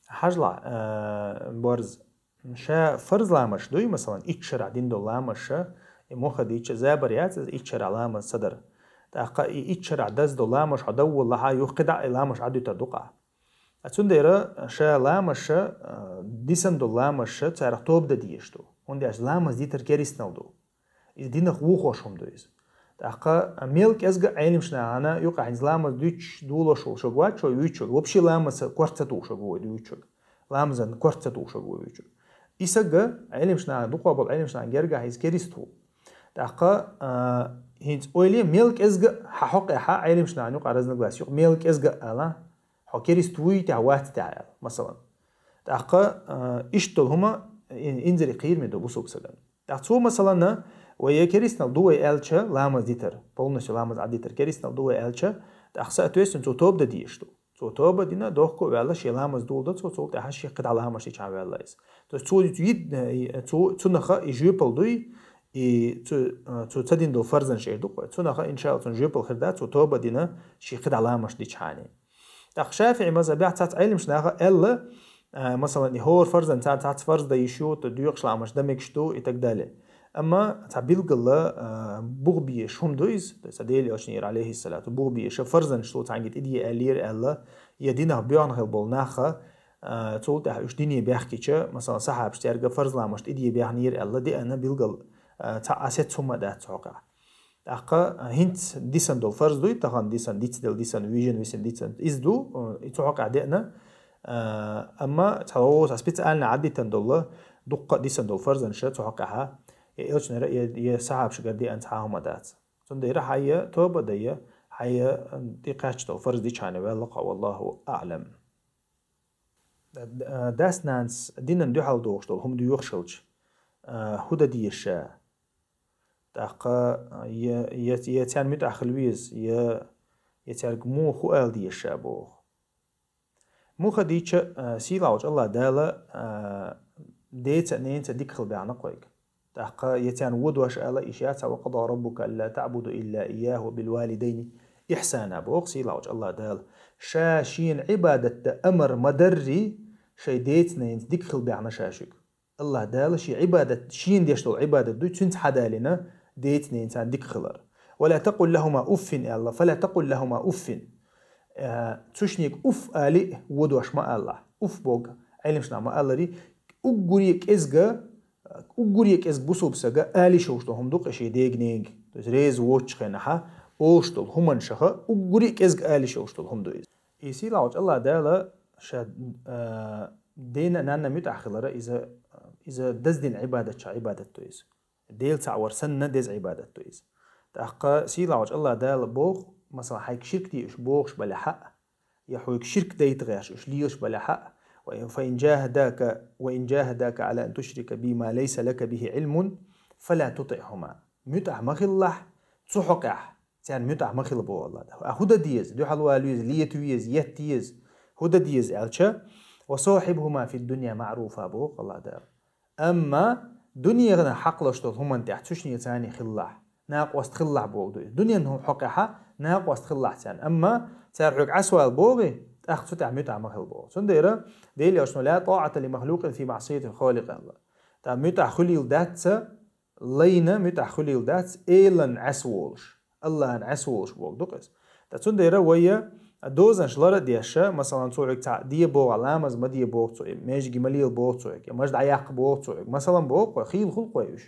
Хьажал, а, борз. Ша фарз ламаш дуй, масалан, итт шарахь дина долу ламаша, и муха дийча забар яц иза итт шарахь ламаз ца дара. ТӀаккха и итт шарахь даза долу ламаш хьо давваллахьа, юха кхидӀа а и ламаш Ӏадуьтар ду-кх ахь. А цундела ша ламаша, а, дисан долу ламаша, царах тоба дан дезаш ду. ХӀунда аьлча ламаз дитар керистанал ду. Иза динах вухош хӀума ду иза. ТӀаккха мел кӀезга а Ӏелимаш нахана юкъахь хӀинца ламаз дуьтуш долуш волу шаг вац, шо вуьйцург. Вообще ламаза корта ца тухуш шаг ву вай дуьйцург. Ламазан корта ца тухуш шаг ву вуьйцург. И сага Ӏелимаш нахана, дукхах болу Ӏелимаш нахана гергахь иза керист ву. ТӀаккха, а, хӀинца ойла е, мел кӀезга а хьан хьокъехьа Ӏелимаш нахана юкъа разногласи юкъа, мел кӀезга а ала, хьо керист вуй тӀехь, вац тӀехь аьлла, масалан. ТӀаккха, а, иштта долу хӀума ин-, инзаре кхераме ду бусулба сагана. ТӀаккха цо, масалана, Вай е керистанал ду вай аьлча ламаз дитар, полностью ламаз Ӏадитар, керистанал ду вай аьлча, тӀаккха соответственно цо тоба дан дезаш ду. Цо тоба дина, дохко а ваьлла, шен ламаз доладу цо, цул тӀаьхьа шен кхидӀа ламаз дича ваьлла иза. То есть цо йит-, э, цо, цунах и жоьпал дуй, и цо, э, цо ца дина дола фарзаш эр ду-кх вай. Цунах, иншаАллахӀ, цун жоьпал хир дац, цо тоба дина, шен кхидӀа ламаз дича. ТӀаккха ШафиӀий мазхӀабехь цхьацца Ӏилманчаша аьлла, а, масалан, и хӀора фарзан цхьа-, цхьацца фарз дан йиш ю, то доькъуш ламаз дан мегаш ду и так далее. Амма цхьа билггала, а, бух беш хӀума ду иза, то есть Делан Элчано, алейхиссалату, бух беш, фарзаш цо цхьанга тӀадеха аьллера аьлла, е динах боьхна хилла бола нах, а, цул тӀаьхьа уьш дине баьхкича, масалан, сахьабаша цаьрга фарз ламаз тӀадеха баьхнера аьлла, деана билггала, а, цхьа а сецца хӀума дац цу хьокъехь. ТӀаккха, а, хӀинца дисина дола фарз дуй, тахан дисина, дицдала дисина, вижина висина дисина, иза ду, а, и цу хьокъехь деана, а, амма цхьа вовза специально Ӏадитина дола, дуккха а дисина дола фарзаш цу хьокъехь, е Элчанера, е, е сахьабашкара деана цхьа хӀума дац. Цундела хьай тоба дай, хьай, а, тӀакхаьчна дола фарз дича ваьлла-кх хьо, валлахӀу аӀлам. Д-, дас-нанас динан дуьхьал догӀуш дола хӀума доьхуш хилча, а, хӀу дан деза ша? ТӀаккха, а, е, е, е царна муьтӀахь хила веза, е, е цаьрга муха хӀу ала деза ша боху. Муха дийча, а, сийлахьчу АллахӀ Дала, а, деца а, ненаца а дика хила баьхна-кх вайга. ТӀаккха е царна вон дош ала йиш яц, «وقضى ربك ألا تعبدوا إلا إياه وبالوالدين إحسانا», боху сийлахьчу АллахӀ Дала. Ша шена Ӏибадат дан амар ма дарра, шайн деца-ненаца дика хила баьхна ша шуьга. АллахӀ Дала шен Ӏибадат, шена деш долу Ӏибадат дуй, цуьнца хьадалийна деца-ненаца дика хилар. «ولا تقل لهما أف», аьлла, «فلا تقل لهما أف». Э, цу шиннега уф али а вон дош ма алалахь. Уф боху, Ӏилманчаша ма-аллара, уггаре а кӀезга, уггаре а кӀезга бусалба стага ала йиш йолуш долу хӀума ду-кх и шен дега-нега. То есть реза воцучу хенахь олуш долу хӀуманашах уггаре а кӀезга ала йиш йолуш долу хӀума ду иза. И сийлахьчу АллахӀ Дала ша, э, дена а, нанна а муьтӀахь хилар, иза, иза даздина Ӏибадатех Ӏибадат ду иза. Дела цхьаъ вар санна деза Ӏибадат ду иза. ТӀаккха сийлахьчу АллахӀ Дала боху, масалан, хьайга ширк де уьш бохуш балахь а, я хьоьга ширк дайта гӀерташ уьш лелаш балахь а, «وإن جاهداك، وإن جاهداك على أن تشرك بي ما ليس لك به علم فلا تطعهما». МуьтӀахь ма хилалахь цу хьокъехь, царна муьтӀахь ма хила боху АллахӀ Дала. А хӀу дан деза? Дуьхьал вала веза, лета веза, етта еза. ХӀу дан деза аьлча, «وصاحبهما في الدنيا معروفا», боху АллахӀ Дала. Амма дуьненан хьакъ луш долу хӀуманна тӀехь цу шиннеца хилалахь, накъост хилалахь боху ду иза. Дуьненан хьокъехь накъост хилалахь царна. Амма цара хьоьга Ӏесвала бохий, тӀаккха цу тӀехь муьтӀахь ма хила боху. Цундела Делан Элчано: «لا طاعة لمخلوق في معصية الخالق», аьлла. ТӀаккха муьтӀахь хуьлийла дац ца, лайна муьтӀахь хуьлийла дац, Элан Ӏесволуш, АллахӀан Ӏесволуш боху ду-кх иза. Ткъа цундела вай дозанаш лар а деш, масалан, цо хьоьга цхьаъ де боху, ламаз ма де боху цо, маьждиге ма лела боху цо хьоьга, маж дӀаяккха боху цо хьоьга, масалан, боху-кх вай, хийла хуьлу-кх вай уьш.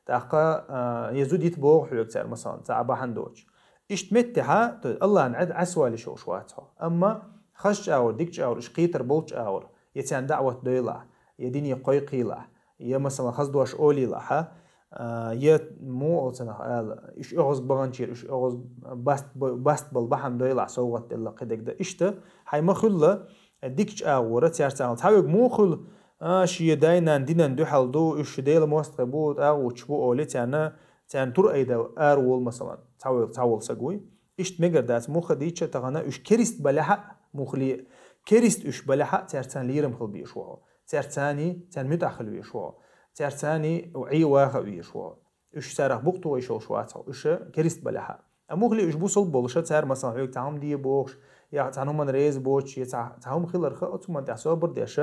ТӀаккха, а, я зуда йита боху хьоьга цара, масалан, цхьа а бахьана доцуш. Иштта меттехь, то есть АллахӀан Ӏе-, Ӏесвала йиш йолуш вац хьо. Амма хазачу агӀор, дикачу агӀор, уьш кхетар болчу агӀор, я царна даӀват дойлахь, я дине кхойкхийлахь, я, масалан, хаза дош олийлахь, а, я муха олу цунах ала, уьш оьгӀазга баханчера, уьш оьгӀазга баст-, баст балла бахьана дойлахь, совгӀат делла кхидерг дан. Иштта, хьайн ма хуьлла дикачу агӀора цаьрца ала. Цхьа верг муха хуьлу, а, шен дай-нана динан дуьхьал ду, уьш Делан мостагӀий бу, тӀагӀуташ бу олий, царна, царна тур айда ара волу, масалан, цхьа волу, цхьа волу саг вуй. Иштта мегар дац, муха дийча тахана уьш керист балехьа, мухли, керист уьш балехьа, цаьрца лерам хила безаш ву хьо. Цаьрца царна муьтӀахь хила везаш ву хьо. Цаьрца Ӏе ваха а везаш ву хьо. Уьш царах букъ тухуш йолуш вац хьо, уьш керист балехьа. А мухли уьш бусалба болуша, цара, масалан, хьоьга цхьа хӀума де бохуш, я цхьа хӀуманна реза боцуш, я цхьа, цхьа хӀума хиларха, оцу хӀуманна тӀехь собар деш,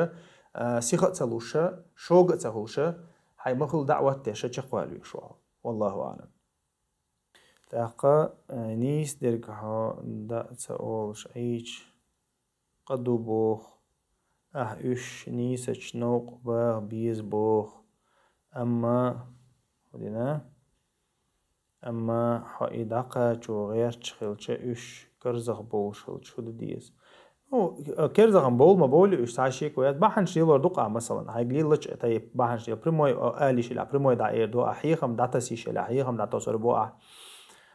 а, сиха а ца луш, шога а ца хуьлуш, хьайн ма хуьлу даӀват деш, чекхвала везаш ву хьо. Валлаху аӀлам. ТӀаккха, э, нийса дерг хьо даа ца олуш Ӏийча, къа ду боху, ахь уьш нийсачу новкъа баха беза боху. Амма, хӀу дина? Амма хьо и дӀакхачо гӀерташ хилча, уьш карзах бовлуш хилча, хӀу дан деза? Ну, керзахам бовла ма бовлий уьш, цхьа шеко яц. Бахьанаш лелор ду-кх ахь, масалан, хьайга леллача тайпа бахьанаш лела, прямой, а, ала йиш елахь, прямой дӀаэр ду ахь, хьехам дӀатаса йиш елахь, хьехам дӀатосур бу ахь.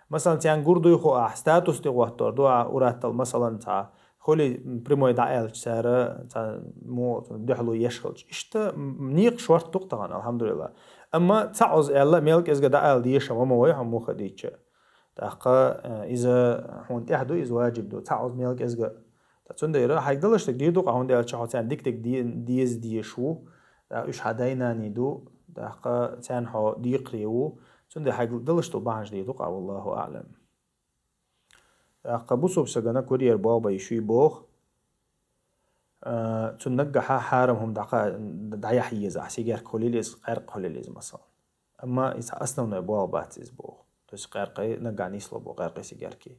Масалан, царна гур дуй хьо ахь, статус тӀе гӀоттор ду ахь, уьттал, масалан, цхьа Хули прямой дӀааьлча цара, ца-, мо, дуьхьало еш хилча. Иштта м-, некъаш шортта ду-кх тахан, алхьамдулиллахӀ. Амма цхьа Ӏоз аьлла, мел кӀезига дӀаала дезаш ма вай хьо муха дийча. ТӀаккха, э, иза хьуна тӀехь ду, иза ваджиб ду, цхьа Ӏоз мел кӀезига. ТӀаккха цундела хьайга далаш дерг дийр ду-кх, хьуна аьлча хьо царна дика-дика де-, деза дезаш ву, тӀаккха уьш хьа дай-наний ду, тӀаккха царна хьо декхарий ву, цундела хьайга далаш долу бахьанаш дийр ду-кх, валлахӀу аӀлам. ТӀаккха бусалба сагана курьер болх бан йиш ю боху, а, цунна наггахьа хьарам хӀума дӀакха-, дӀаяхьа еза, сигарка хуьлийла иза, къаьркъа хуьлийла иза, масалан. Амма иза основной болх бац иза боху. То есть къаьркъа наггахьа нисло боху, къаьркъа сигарки.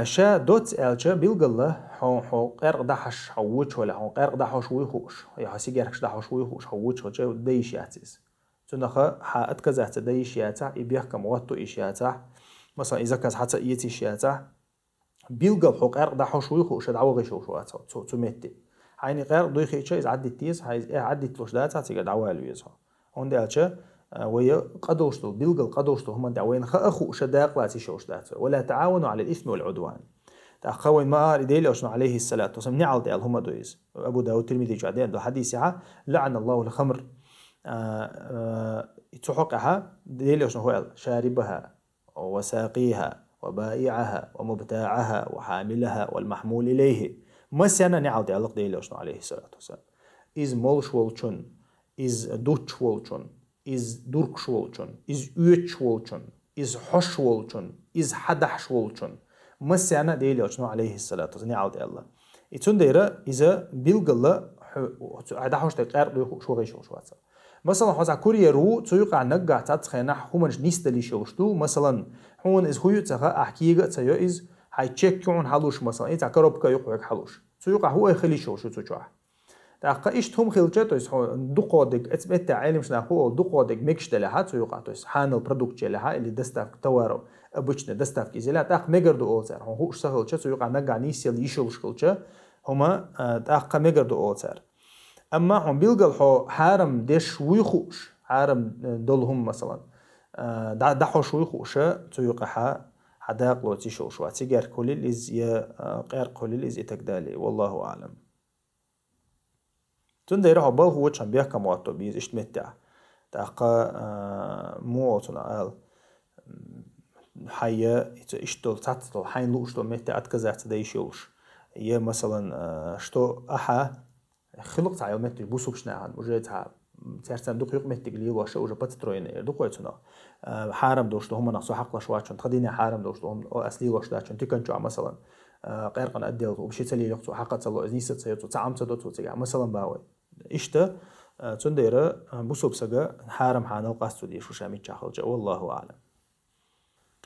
Ша доцца аьлча, билггала, хьо, хьо къаьркъа дӀахьош, хьо вочу вале, хьо къаьркъа дӀахьош вуй хууш, я хьо сигаркаш дӀахьош вуй хууш, хьо вочу хилча, дан йиш яц иза. Цунах хьан отказаться дан йиш яцахь, и бехкам гӀотто йиш яцахь, масалан, и заказ хьан ца эца йиш яцахь, билггал хьо къаьркъа дӀахьош вуй хууш, дӀавахийта йиш йолуш вац хьо цу, цу метте. Хьайна и къаьркъа дуьйхийча, иза Ӏадитта еза, хьан иза эхь Ӏадитталуш дацахь, цигара дӀавала веза хьо. ХӀунда аьлча, а, вай кхадолуш долу, билггал кхадолуш долу хӀуманна тӀехь вайна хаа хууш дакъалаца йиш йолуш дац вай. «ولا تعاونوا على الإثم والعدوان». ТӀаккха вайн ма ара, и Делан Элчано, Ӏалайхиссалату вассалам, неӀалт аьлла хӀума ду иза. Абу Дауд, Тирмизи чу деана долу хьадисехь: «لعن الله الخمر». А, а, цу хьокъехь Делан Элчано хӀун аьлла: «شاربها وساقيها وبائعها ومبتاعها وحاملها والمحمول إليه». Массарна неӀалт аьлла-кх Делан Элчано, Ӏалайхиссалату вассалам. Иза молуш волчун, иза дуттуш волчун, иза дуркуш волчун, иза оьцуш волчун, иза хьош волчун, иза хьадахьаш волчун. Массарна Делан Элчано, Ӏалайхиссалату вассалам, неӀалт аьлла. И цундела иза билггала хьо-, цу, хьан дӀахьош дерг къаьркъа дуй хууш вахийта йиш йолуш вац. Масалан, хьо цхьа курьер ву, цу юкъахь наггахь цхьацца хенахь хӀуманаш нисдала йиш йолуш ду. Масалан, хьуна иза хьу ю а ца хаьа, ахь кега а ца йо иза, хьайн чек ю хьуна хьалуш, масалан, и цхьа коробка а ю хьоьга хьалуш. Цу юкъахь хӀу айхьа хила йиш йолуш ю цу чохь. ТӀаккха иштта хӀума хилча, то есть хьо дукхох дерг, эцу меттехь Ӏелимаш наха хӀу олу, дукхох дерг мегаш делахь а цу юкъахь, то есть хьанал продукт елахь а или доставка товаров, обычная доставка иза елахь а, тӀаккха мегар ду олу цара. Хьуна хууш ца хилча, цу юкъахь наггахь нисъяла йиш йолуш хилча, хӀума, а, тӀаккха мегар ду олу цара. Амма хьуна билггал хьо хьарам деш вуй хууш, хьарам, э, долу хӀума, масалан, а, дӀа-, дӀахьош вуй хууша, цу юкъахьа хьан дакъалоца йиш йолуш вац. Сигарка хуьлийла иза, я, а, къаьркъа хуьлийла иза и так далее. Валлаху аӀлам. Цундела хьо балха вочу хьан бехкам гӀотто беза иштта меттехь. ТӀаккха, а, муха олу цунах ала, м, хьан я, ица иштта долу, цхьацца долу, хьайна лууш долу метте отказаться дан йиш йолуш. Я, масалан, а, что ахьа, хила-кх цхьа йолу меттиг бусалбачу нахана, уже цхьа, м, цаьрца дукха юкъаметтиг лелош, уже подстроенный эр ду-кх вай цунах. А, хьарам долуш долу хӀуманах цо хьакхалуш вац хьуна, тхан динехь хьарам долуш долу хӀума, о, ас лелош дац хьуна, тикан чохь, масалан, а, къаьркъан отдел, вообще ца лелайо-кх цо, хьакха ца ло, иза нис а ца йо цо, цхьа Ӏам ца до цо цигахь, масалан, боху вай. Иштта, а, цундела, а, бусалба сага хьарам хьанал къасто дезаш шу ша миччахь хилча, валлаху аӀлам.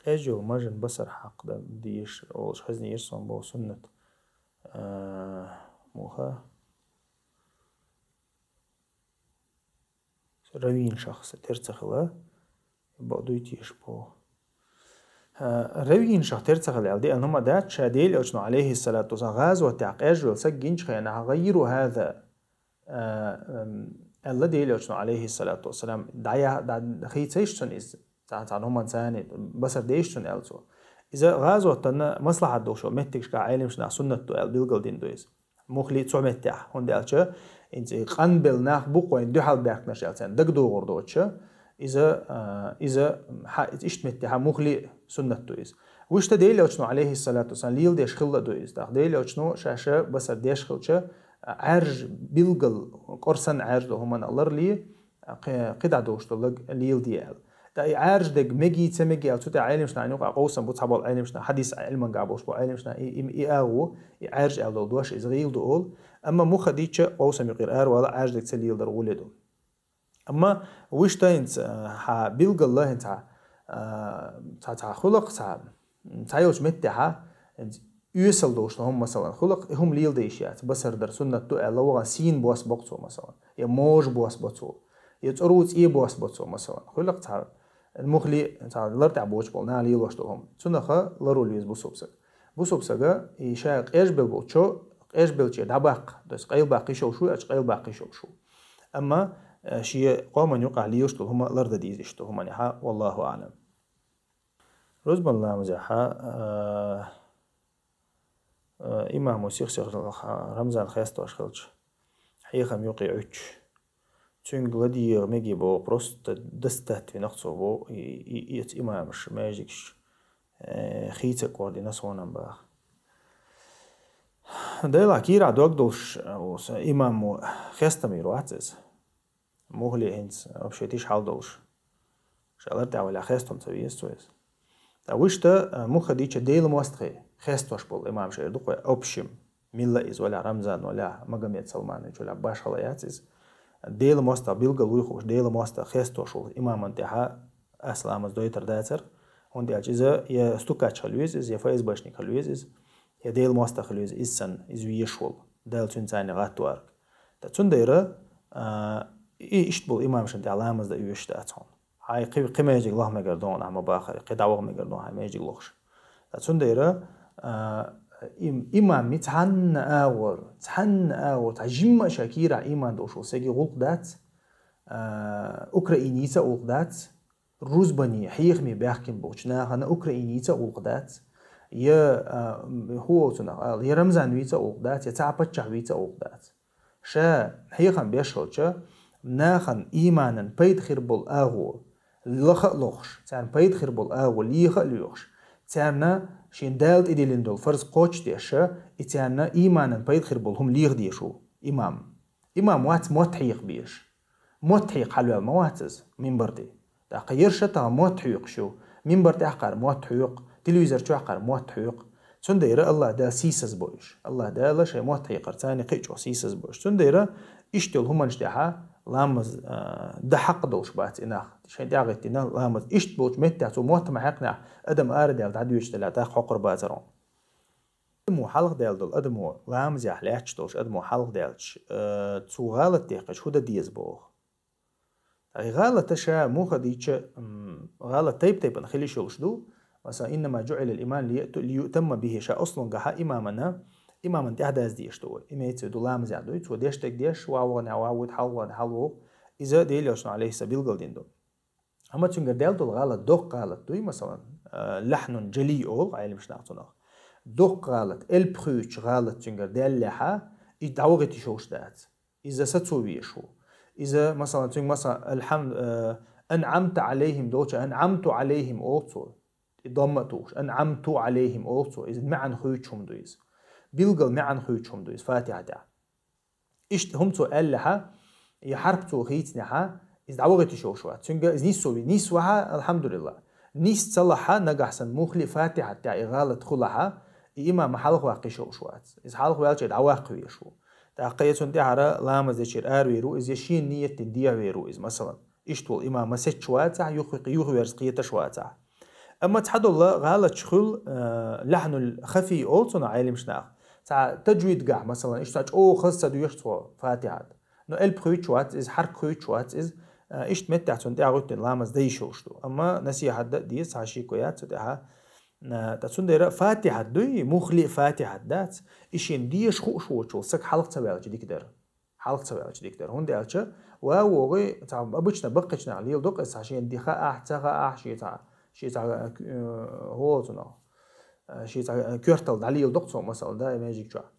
Къежа йолу мажан басар хьакха дан дезаш олуш хезнера суна боху суннат. А, муха? Равийна шахса тера ца хила, бакъ дуй теша боху. А, равийна шах тера ца хила аьлла, деана хӀума дац, ша Делан Элчано, Ӏалайхиссалату вассалам, гӀазотехь къежа йолу саг гинчу хенахь, «غيروا هذا», а, ам, аьлла Делан Элчано, Ӏалайхиссалату вассалам, дӀая-, дӀа-, хийцайша цунна иза, цхьа-, цхьана хӀуманца басар дейша цунна аьлла цо. Иза гӀазотана маслахьат долуш йолу меттигашкахь Ӏелимаш наха суннат ду аьлла билгал дина ду иза. Мухли цу меттехь, хӀунда аьлча, инца и къанбелла нах бу-кх вайн дуьхьал баьхкинарш аьлла царна дагадогӀур доцуша, иза, а, иза хьа-, иштта меттехь мухли суннат ду иза. Вуьшта Делан Элчано, Ӏалайхиссалату вассалам, леладеш хилла ду иза. ТӀаккха Делан Элчано ша-ша басар деш хилча, а, Ӏаьржа билгал, къорсан Ӏаьржа долу хӀуманах ларле, а, кхе-, кхидӀа долуш долу лаг леладе аьлла. ТӀаккха и Ӏаьржа дерг меги, ца меги аьлла, цу тӀехь Ӏелимаш наха юкъахь къовсам бу, цхьаболу Ӏелимаш наха, хьадис Ӏилманга болуш болу Ӏелимаш наха, и, и, и агӀо, и Ӏаьржа аьлла долу дош, иза гӀийла ду олу. Амма муха дийча, къовсам юкъера аравала Ӏаьржа дерг ца леладар гӀоле ду. Амма вуьшта хӀинца, а, хьан билгала хӀинца, а, цхьа, цхьа хуьлу-кх цхьа, м, цхьа йолчу меттехьа, хӀинца оьсал долуш хӀума, масалан, хуьлу-кх, и хӀума леладе йиш яц, басар дар суннат ду аьлла, вахана сийна бос бо-кх цо, масалан, я можа бос бо цо, я цӀору цӀе бос бо цо, масалан. Хуьлу-кх цхьа мухли, цхьа лар тӀехь боцуш болу наха лелош долу хӀума. Цунах ларвала веза бусалба саг. Бусалба сага и ша къежбелла болчо, къежбеллаче дӀабаккха, то есть къайлабаккха йиш йолуш ву, аьлча къайлабаккха йиш йолуш ву. Амма, э, шен къоман юкъахь лелаш долу хӀума лардан деза иштта хӀуманехьа, валлаху аӀлам. Рузбан ламазехьа, э, Э, имамо сих-сиха Рамзан хестош хилча, хьехам юкъе Ӏуьттуш, цуьнга ладийгӀа мегий боху, просто достать винарг цо боху, и, и, и эца имамаш, маьждигаш, э, хийца кӀордина сонам баха. Делахь кийрахь дог долуш, э, имамо хестам йир вац иза. Мухли хӀинца вообще тиша хьал долуш. Шалар тӀехь валя хестам ца веза цо иза. Ткъа вуьшта, а, мухха дийча Делан мостагӀий, хестош болу имамаш эр ду кхой, общем, милла иза валя, Рамзан валя, Магомед Салманович валя, башхала яц иза. Делан мостагӀа билгал вуй хууш, Делан мостагӀа хестош волу имаман тӀехьа ас ламаз дойтар дацара, хӀунда аьлча иза я стукач хила веза иза, я ФСБшник хила веза иза, я Делан мостагӀа хила веза иза санна, иза везаш волу, Дала цуьнца гӀаттаварг. Ткъа цундела, а, и иштта болу имамашна тӀехь ламаз дан оьшуш дац хьуна. Хьайн кхи, кхи маьждиг лаха мегар ду хьуна, ахь ма бахара, кхи дӀаваха мегар ду хьайн маьждиг лохуш. Ткъа цундела, а, им-, имам ми цхьанна агӀор, цхьанна агӀор, цхьа жимма а ша кийрахь иман долуш волу саги гӀуллакх дац, а, украинийца а гӀуллакх дац, рузбане хьехаме баьхкина болчу нахана украинийца а гӀуллакх дац, я, а, м, хӀун олу цунах ала, я Рамзан вийца а гӀуллакх дац, я цхьа паччахь вийца а гӀуллакх дац. Ша хьехам беш хилча, нахана иманан пайда хир болу агӀо лаха а лохуш, царна пайда хир болу агӀо леха а лоьхуш, царна шен Дала тӀедиллина долу фарз кхочушдеш, и царна иманан пайда хир болу хӀума леха дезаш ву имам. Имам вац мотт хьекха безаш. Мотт хьекха хьалаваьлла ма вац иза, минбар тӀе. ТӀаккха ерша тахана мотт хьоькхуш ю, минбар тӀехь кхара мотт хьоькху, телевизор чохь кхара мотт хьоькху. Цундела АллахӀ Дала сийсаз бо уьш. АллахӀ Дала шайн мотт хьекхар царна кхин а чӀогӀа сийсаз бо уьш. Цундела иштта йолу хӀуманаш тӀехьа ламаз, а, дан хьакъ долуш бац и нах. Шайн тӀаьхьа гӀиттина ламаз. Иштта болчу меттехь цо мотт ма хьекхнехь, адам арадаьлла дӀадоьдуш делахь, тӀаккха хьокхур бацара хьуна. Адамо хьалха даьлла долу адамо, ламазехь лаьтташ долуш адамо хьалха даьлча, э, цо гӀалат дехкича хӀун дан деза боху? Ткъа и гӀалата ша муха дийча, м, гӀалат тайп-тайпана хила йиш йолуш ду. Масала, «Иннама жуӀилал иман лиютамма бихи», ша аслунгахьа имамана, имаман тӀаьхьа даз дезаш ду вай. Имеется в виду ламазехь дуй, цо деш дерг деш, ван вахана ван вуьйту, хьалха вахана хьалха ву. Иза Делан Элчано, алейхиссалам, билгалдина ду. Амма цуьнгара даьлла долу гӀалат, доккха гӀалат дуй, масалан, а, лахьнун жали олу Ӏелимаш нах цунах. Доккха гӀалат, элп хуьйцучу гӀалат цуьнгара даьллехьа, и дӀавахийта йиш йолуш дац. Иза сацо везаш ву. Иза, масалан, цуьнга, масалан, алхьам-, а, анъамта Ӏалайхим долча, анъамту Ӏалайхим олу цо. И домма а тухуш, анъамту Ӏалайхим олу цо. Иза маьӀна хуьйцучу хӀума ду иза. Билггал маьӀна хуьйцучу хӀума ду иза Фатихьа тӀехь. Иштта хӀума цо аьллехьа, и хьарп цо хийцинехьа, иза дӀавахийта йиш йолуш вац. Цуьнга иза нисо ве-, нисвахьа, алхьамдулиллахӀ. Нис ца лахьа, нагахь санна муххале а Фатихьат тӀехь и гӀалат хулахьа, и имам хьалха ваккха йиш йолуш вац. Иза хьалха ваьлча дӀаваккха везаш ву. ТӀаккха я цунна тӀаьхьара ламаз дечуьра аравер ву, иза я шена ният дина дехьавер ву иза, масалан. Иштта волу имам ма сецча вацахь, юххе-, юхаверза кхеташ вацахь. Амма цхьадолу гӀалаташ хуьлу, а, лахьнул хафий олу цунах Ӏелимаш нах. Цхьа таджвидгахь, масалан, иштта цхьа чӀогӀа хаза ца доьшу цо Фатихьат. Но элп хуьйцуш вац иза, хьарп хуьйцуш вац иза, а, иштта меттехь цунна тӀаьхьа гӀуьттина ламаз дай йиш йолуш ду. Амма насихьат дан а деза, цхьа шеко яц цу тӀехьа. А, ткъа цундела Фатихьат дуй, муххале а Фатихьат дац, и шена дезаш хууш воцуш волу саг хьалха ца ваьлча дика дара. Хьалха ца ваьлча дика дара. ХӀунда аьлча, ва вогӀий, цхьа обычно баккхийчу наха леладо-кх иза, цхьа шена дика хаахь, ца хаахь, шен цхьа, шен цхьа, э, хӀоцунах, э, шен цхьа, э, коьртал дӀалеладо-кх цо, масала, да, и маьждиг чохь.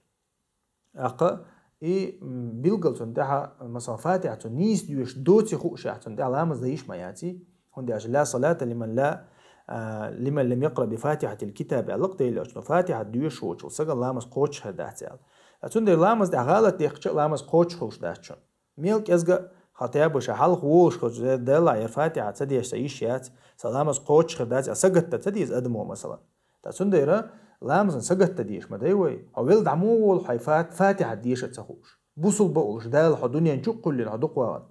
ТӀаккха и, м, билггал цунна тӀаьхьа, масала, Фатихьа цунна нийса доьшуш доций хуушехь, цунна тӀаьхьа ламаз дан йиш ма яций. ХӀунда аьлча, «Ла салата лиман ла, а, лиман лам якъра би фатихьатил китаб», аьлла-кх Делан Элчано. Фатихьат доьшуш волчул сагана ламаз кхочуш хир дац аьлла. Ткъа цундела ламаз тӀехь гӀалат дехкича а ламаз кхочуш хуьлуш дац шуна. Мел кӀезга а, хьал тӀаьхьа баша хьалха волуш хилча, Делахь, яра Фатихьа ца деш сан йиш яц, сан ламаз кхочуш хир дац аьлла, сагатдан ца деза адамо, масалан. Ткъа цундела ламазан сагатдан дезаш ма дай вай. Хьо велла дӀа муха волу хьайн Фат-, Фатихьат деша а ца хууш. Бусулба а волуш, Дала хьо дуьнен чу а кхоьллина, хьо дукха вахана.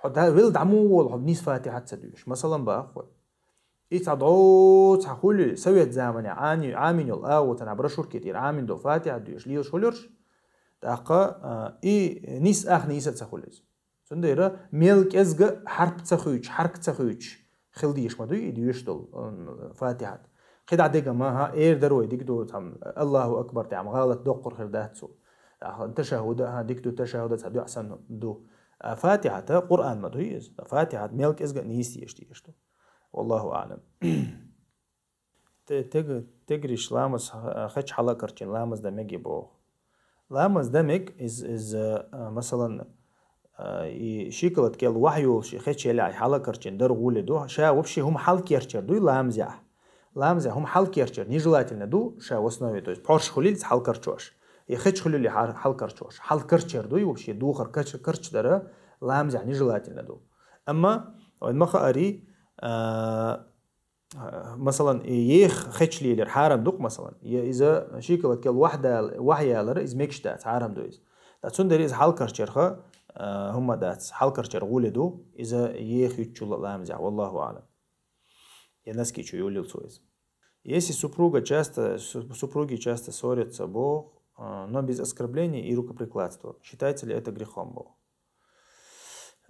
Хьо да-, велла дӀа муха волу хьо нийса Фатихьат ца доьшуш. Масалан, боху вай. И цхьа дӀо цхьа хуьлий, совет заманехь Ӏани-, Ӏамийна йолу агӀо цхьана брошюрке тӀера Ӏамийна долу Фатихьат доьшуш лелаш хуьлурш, тӀаккха, а, и нис ах нийса а ца хуьлу иза. Цундела мел кӀезга а хьарп ца хуьйцуш, хьарк ца хуьйцуш хила дезаш ма дуй и доьшуш долу, м, Фатихьат. КхидӀа деган ма, хӀа, эр дара вай дика ду, там, Аллаху акбар, там, гӀалат доккхур хир дац цо. ТӀаккха ташаххуда, хӀа, дика ду, ташаххуда цхьа дуьхьа санна ду. А Фатихьата Къуръан ма дуй иза. Фатихьат мел кӀезга а нийса дезаш дезаш ду. Валлаху аълам. Те-, тега Тегриш ламаз, а, хеча хьала а карчийна ламаз дан мегий боху. Ламаз дан мег, из, из, а, масалан, а, и шикалат кел вахь йолуш, и хеча елахь хьала а карчийна дар гӀуле ду, ша вообще хӀума хьалкерчар дуй ламазехь. Ламазехь хӀума хьалкерчар нежелательно ду, ша в основе, то есть пхьорш хуьлилца хьалкарчош. И хеча хуьлили хьал-, хьалкарчош. Хьалкарчар дуй вообще, духар кач-, карчдара ламазехь нежелательно ду. Амма, вайн ма хаари, а, Масалан, и еха хеча лелар хьарам ду-кх, масалан. Я иза шикалат кел вахь дал-, вахь ялар, иза мегаш дац, хьарам ду иза. Ткъа цундела иза хьалкарчарха, а, хӀума дац, хьалкарчар гӀуле ду, иза еха юьтчул а ламазехь, валлаху аълам. Я носки чу юллил цо иза. Если супруга часто, су-, супруги часто ссорятся, боху, а, но без оскорблений и рукоприкладства, считается ли это грехом, боху.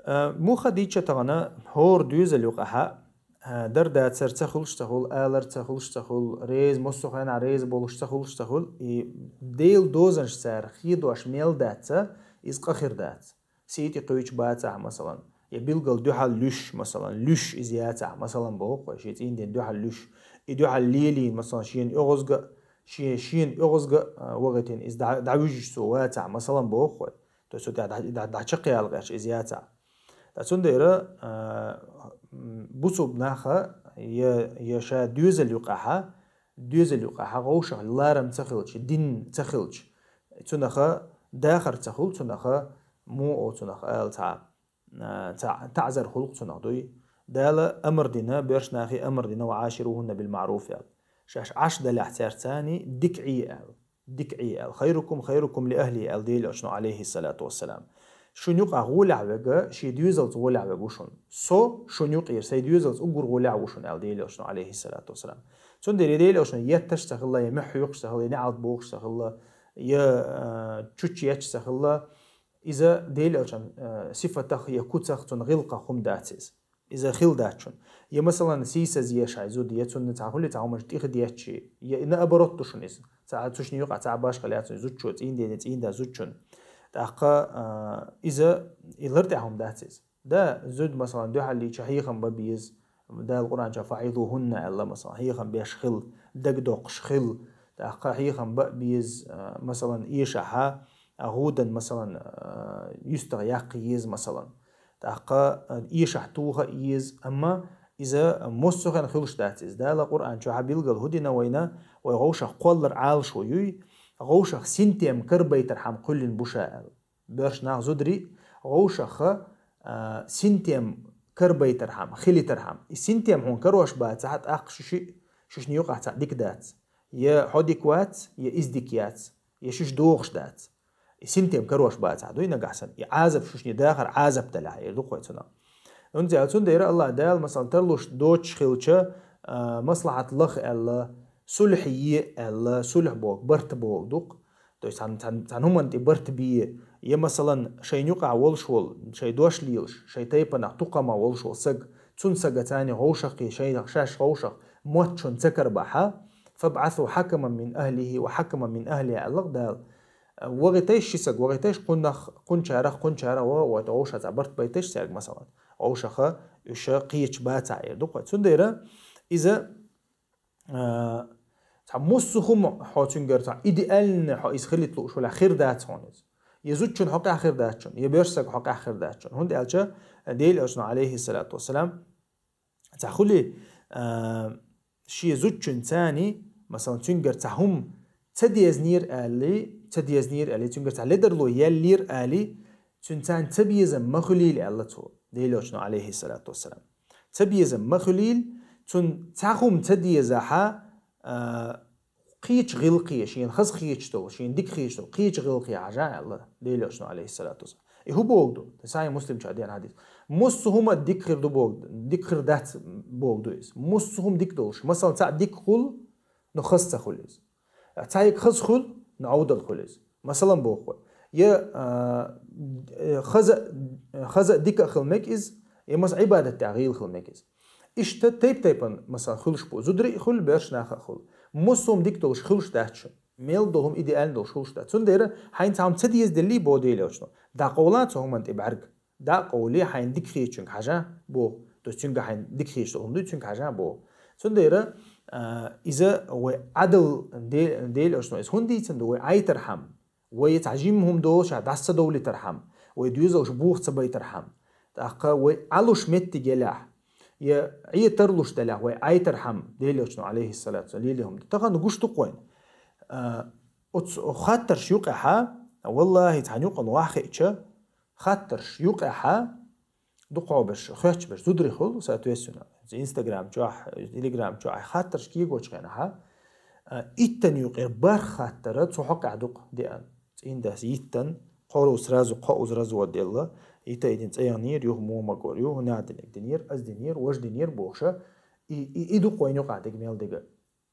Э, муха дийча тахана хӀора доьзал юкъахьа, э, дар дацар ца хуьлуш ца хуьлу, алар ца хуьлуш ца хуьлу, реза, массо а хенахь реза болуш ца хуьлуш ца хуьлу, и Делан дозанаш цара хедош мел дац, иза къа хир дац. Сий тӀе кхуьйчу бацахь, масалан, я билггал дуьхьал луьш, масалан, луьш иза яцахь, масалан, боху вай, шен цӀийнден дуьхьал луьш. И дуьхьал лелийна, масалан, шена оьгӀазга, шен, шена оьгӀазга, а, вахийтина иза дӀа-, дӀавуьжуш цо вацахь, масалан, боху вай. То есть, вот дӀа-, дӀа-, дӀа-, дӀачакхъяла гӀерташ иза яцахь. Ткъа цундела, а, м, бусулба наха я, я ша доьзал юкъахьа, доьзал юкъахьа вовшах ларам ца хилча, дин ца хилча, цунаха дахар ца хуьлу, цунаха муо, цунаха ала цхьа, а, цхьа таӀзар хуьлу цунах дуй. Дала амар дина, боьрша нахе амар дина, «وعاشروهن بالمعروف», аьлла. Шаьш Ӏаш далехь цаьрца царний дика Ӏе аьлла. Дика Ӏе аьлла. «خيركم خيركم لأهله», аьлла Делан Элчано, алейхиссалату вассалам. Шун юкъахь гӀолехь верг, шен доьзалца гӀолехь верг ву шуна. Со шун юкъера сайн доьзалца уггар гӀолехь ву шуна, аьлла Делан Элчано, алейхиссалату вассалам. Цундела Делан Элчано етташ ца хилла, я муьхь хьоькхуш ца хилла, я неӀалт бохуш ца хилла, я, а, чучча етташ ца хилла, иза Делан Элчан, а, сифатах я куцах, цуьнан гӀиллакхах хӀума дац иза. Иза хила дац шуна. Я, масалан, сийсаз еш хьайн зуда, я цунна цхьа хуьлий цхьа хӀуманаш тӀех детташ, я наоборот ду шуна иза. Цхьа цу шинна юкъахь цхьа башха лаьцна зудчо, цӀийнда цӀийнда зудчун. ТӀаккха, а, иза и лар тӀехь хӀума дац иза. Да, зуда, масалан, дуьхьал лийча хьехам бан беза. Дала Къуръан чохь «فعظوهن» аьлла, масалан, хьехам беш хила, дагадоккхуш хила. ТӀаккха хьехам бан беза, а, масалан, эшахьа, а, гӀудан, масалан, а, юьстах яккха еза, масалан. ТӀаккха, а, эшахь тоха а еза, амма иза массо а хенахь хуьлуш дац иза. Дала Къуръан чохь билгал хӀу дина вайна, вай вовшах кхоллар Ӏалашо юй, вовшах синтем карабайтархьама кхоьллина бу ша аьлла. Боьрша нах, зударий, вовшахха, а, синтем карабайтархьама, хилийтархьама. И синтем хьуна карош бацахь, тӀаккха шу шиъ, шу шинна юкъахь цхьаъ дика дац. Я хьо дика вац, я иза дика яц, я шуьша догӀуш дац. И синтем карош бацахь, дуй нагахь санна. И Ӏазап шу шинна дахар Ӏазап далахь, эр ду кхой цунах. ХӀунда аьлча, цундела Аллах Дала, масалан, тарлуш доцуш хилча, а, маслахьат лаха аьлла, сулхь е аьлла, сулхь боху, барт боху ду-кх. То есть цхьана, цхьана, цхьана хӀуманна тӀе барт бе, я, масалан, шайн юкъахь волуш волу, шайн дош лелаш, шайн тайпанах, тукхамах волуш волу саг, цунна сага царний вовшахкхий, шайнах шаьш вовшах, мотт шуна ца карабахьа, «فابعثوا حكما من أهله وحكما من أهلها», аьлла-кх Дала. ВахийтӀайша ши саг, вахийтӀайша кхуннах, кхунчарах, кхунчарах, ва, ва, вовшах цхьа барт байтӀайша цаьрга, масалан. Вовшаха уьш кхеча бацахь, эр ду кхой. Цундела иза, а, цхьа массо а хӀума хьо цуьнгара цхьа идеальный хьо иза хилийта лууш валахь, хир дац хьуна иза. Я зудчун хьокъехь хир дац шуна, я боьрша саг хьокъехь хир дац шуна. ХӀунда аьлча Делан Элчано, алейхиссалату вассалам, цхьа хуьлий, а, шен зудчун царний, масалан, цуьнгара цхьа хӀума ца дезнера аьлли, ца дезнера аьлли, цуьнгара цхьа ледарло яьллера аьлли, цуьнан царна цабезам ма хуьлийла аьлла цо, Делан Элчано, алейхиссалату вассалам. Цабезам ма хуьлийла, цунна цхьа хӀума ца дезахьа, а, кхечу гӀиллакхе, шена хаза хеташ долу, шена дика хеташ долу, кхечу гӀиллакхе хьажа аьлла, Делан Элчано, алейхиссалату вассалам. И хӀун боху ду? Сахьихь Муслим чохь деана хьадис. Массо а хӀума дика хир ду боху, дика хир дац боху ду иза. Массо а хӀума дика долуш. Масалан, цхьаъ дика хуьлу, но хаза ца хуьлу иза. Цхьаъ хаза хуьлу, но Ӏовдал хуьлу иза. Масалан, боху вай. Я, а, хаза, хаза а дика а хила мега иза, я маса Ӏибадат тӀехь гӀийла хила мега иза. Иштта тайп-тайпана, масалан, хуьлуш бу. Зударий а хуьлу, боьрша нах а хуьлу. Массо а хӀума дика долуш хуьлуш дац шуна. Мел долу хӀума идеально долуш хуьлуш дац. Цундела хьайна цхьа хӀума ца дезаделлий, боху Делан Элчано, дӀакъовла цу хӀуманна тӀе бӀаьрг. ДӀакъовлий, хьайна дика хетачуьнга хьажа, боху. То есть цуьнга хьайна дика хеташ долу хӀума дуй, цуьнга хьажа, боху. Цундела, А, иза вай Ӏадал де-, Дела Элчано иза хӀунда дийцина ду, вай Ӏайтархьама, вай цхьа жимма хӀума долаш дӀаса ца довлийтархьама, вай доьзалш буха ца байтархьама, тӀаккха вай Ӏалуш меттиг елахь, я Ӏе тарлуш далахь, вай Ӏайтархьама, Дела Элчано, алейхиссалату вассалам, лелаь хӀума ду. Тахан гуш ду-кх вайна. А, оцу хаттарш юкъехьа, валлахӀи, цхьан юкъана ваххиъча, хаттарш юкъехьа, дукхагӀберш, хоьттаберш зударий хуьлу, соответственно, Instagram чохь, Telegram чохь хаттарш кегочу хенахьа, а, иттан юкъера барх хаттара цу хьокъехь дукха деана. ЦӀийндас йиттан, кхоро сразу кхоъ уза развод делла, ита идин цӀегӀнийр, юха мо магор ю, хӀунда динарг динийр, аз динийр, важа динийр бохуша, и, и, и дукха вайна юкъахь дерг мел дерг.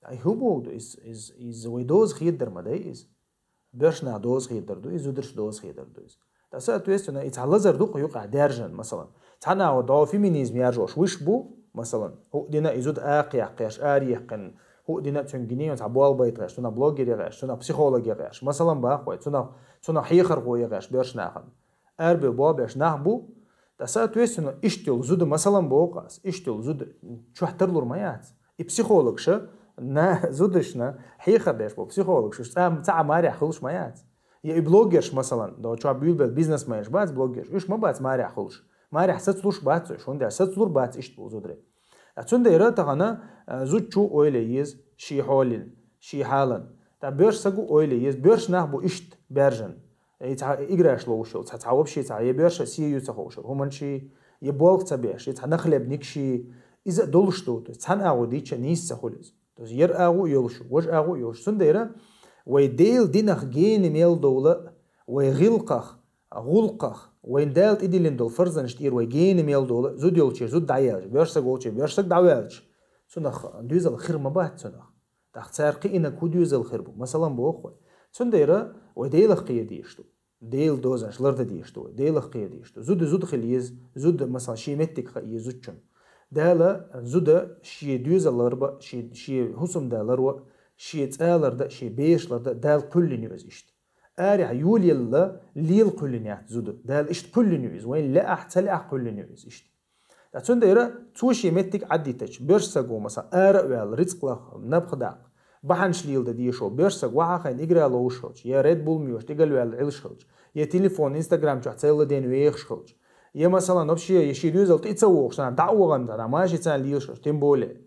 Ай, хӀун боху ду иза, иза, иза вай доза хедар ма дай иза. Боьрша нах доза хедар ду иза, зударш доза хедар ду иза. Ткъа, соответственно, и цхьа лазар ду-кх юкъахь даьржина, масалан. Цхьана а ван догӀу феминизм яржош вуьш бу, масалан. ХӀуъа дина и зуда акха яккхеш, ара яьккхина, хӀуъа дина цуьнга гиний цхьа болх байтахеш, цунах блогер яхеш, цунах психолог яхеш, масалан, боху вай, цунах, цунах хьехархо яхеш боьрша нахана. Арабевлла беш нах бу, ткъа, соответственно, иштта йолу зуда, масалан, боху ас, иштта йолу зуда чохь тарлур ма яц. И психологша, на, зудашна хьехар деш болу психологша, уьш цхьа, цхьа а марехь хуьлуш ма яц. Я и блогерш, масалан, до чохь буьйлабелла бизнесменш бац блогерш, уьш ма бац марехь хуьлуш. Марехь сацалуш бац уьш, хӀунда аьлча сацалур бац иштта болу зударий. Ткъа цундела тахана, а, зудчо ойла е еза шен хьолан, шен хьалан. Ткъа боьрша саго ойла е еза, боьрша нах бу иштта баьржина. И цхьа играш ловш йолу, цхьа, цхьа вообще цхьа, я боьрша сий ю ца хууш йолу хӀуманаш, я болх ца беш, я цхьа нахлебникаш, иза а долуш ду, то есть цхьана агӀо дийцча нийса ца хуьлу иза. То есть яра агӀо а йолуш, важа агӀо а йолуш. Цундела вай Делан динах гена мел довла, вай гӀиллакхах, гӀуллакхах, вайна Дала тӀедиллина долу фарзанаш тӀера вай гена мел довла, зуда йолчеран зуда дӀаяьлча, боьрша саг волчеран боьрша саг дӀаваьлча, цунах доьзал хир ма бац цунах. ТӀаккха цара кхиънарг хӀун доьзал хир бу, масалан, боху вай. Цундела вай Делах кхера дезаш ду. Делан дозанаш лардан дезаш ду вай, Делах кхера дезаш ду. Зуда зуда хила еза, зуда, масалан, шен меттиг хаа еза зудчун. Дала зуда шен доьзал ларба, шен, шен хӀусамда ларва, шен цӀа ларда, шен бераш ларда, Дала кхоьллина ю иза иштта. Арахь йолаелла лела кхоьллина яц зуда. Дала иштта кхоьллина ю иза, вайна лаахь а, ца лаахь а кхоьллина ю иза иштта. Ткъа цундела цо шен меттиг Ӏаддитача, боьрша саго, масалан, ара а ваьлла, рицкъ лаха, напха даккха, бахьанаш леладан дезаш волу боьрша саг вахьа а хайна игра ловш хилча, я Red Bull моьшуш тӀе галваьлла Ӏилш хилча, я телефон, Instagram чохь цхьа йолу ден вехаш хилча, я, масалан, вообще, я шен доьзал тӀе ца вогӀуш, царна дӀа а вахана, царна машица лелаш хилча, тем более.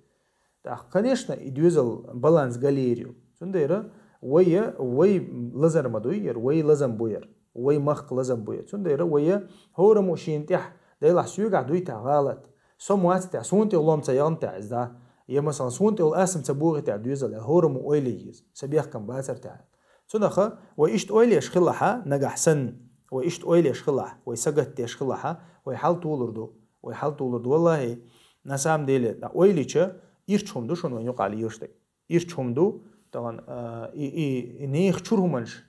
ТӀаккха, конечно, и доьзал баланс галийр ю. Цундела вай, вай лазар ма дуй яра, вай лазам бу яра, вай махка лазам бу яра. Цундела вай хӀораммо шена тӀехь, делахь соьгахь дуй тӀехь гӀалат. Со ма вац тӀехь, суна тӀехь лом ца яхна тӀехь иза, да? Я, масалан, суна тӀехь ас-м ца бохий тӀехь доьзал, хӀораммо ойла е еза, сан бехкам бацара тӀехь. Цунаха вай иштта ойла еш хилахьа, нагахь санна, вай иштта ойла еш хилахь, вай сагатдеш хилахьа, вай хьал толур ду, вай хьал толур ду. Валлахи, на самом деле, дан ойла йича, ирча хӀума ду шуна вайн юкъахь лелаш дерг. Ирча хӀума ду, тахана, а, и, и, и нехан чуьра хӀуманаш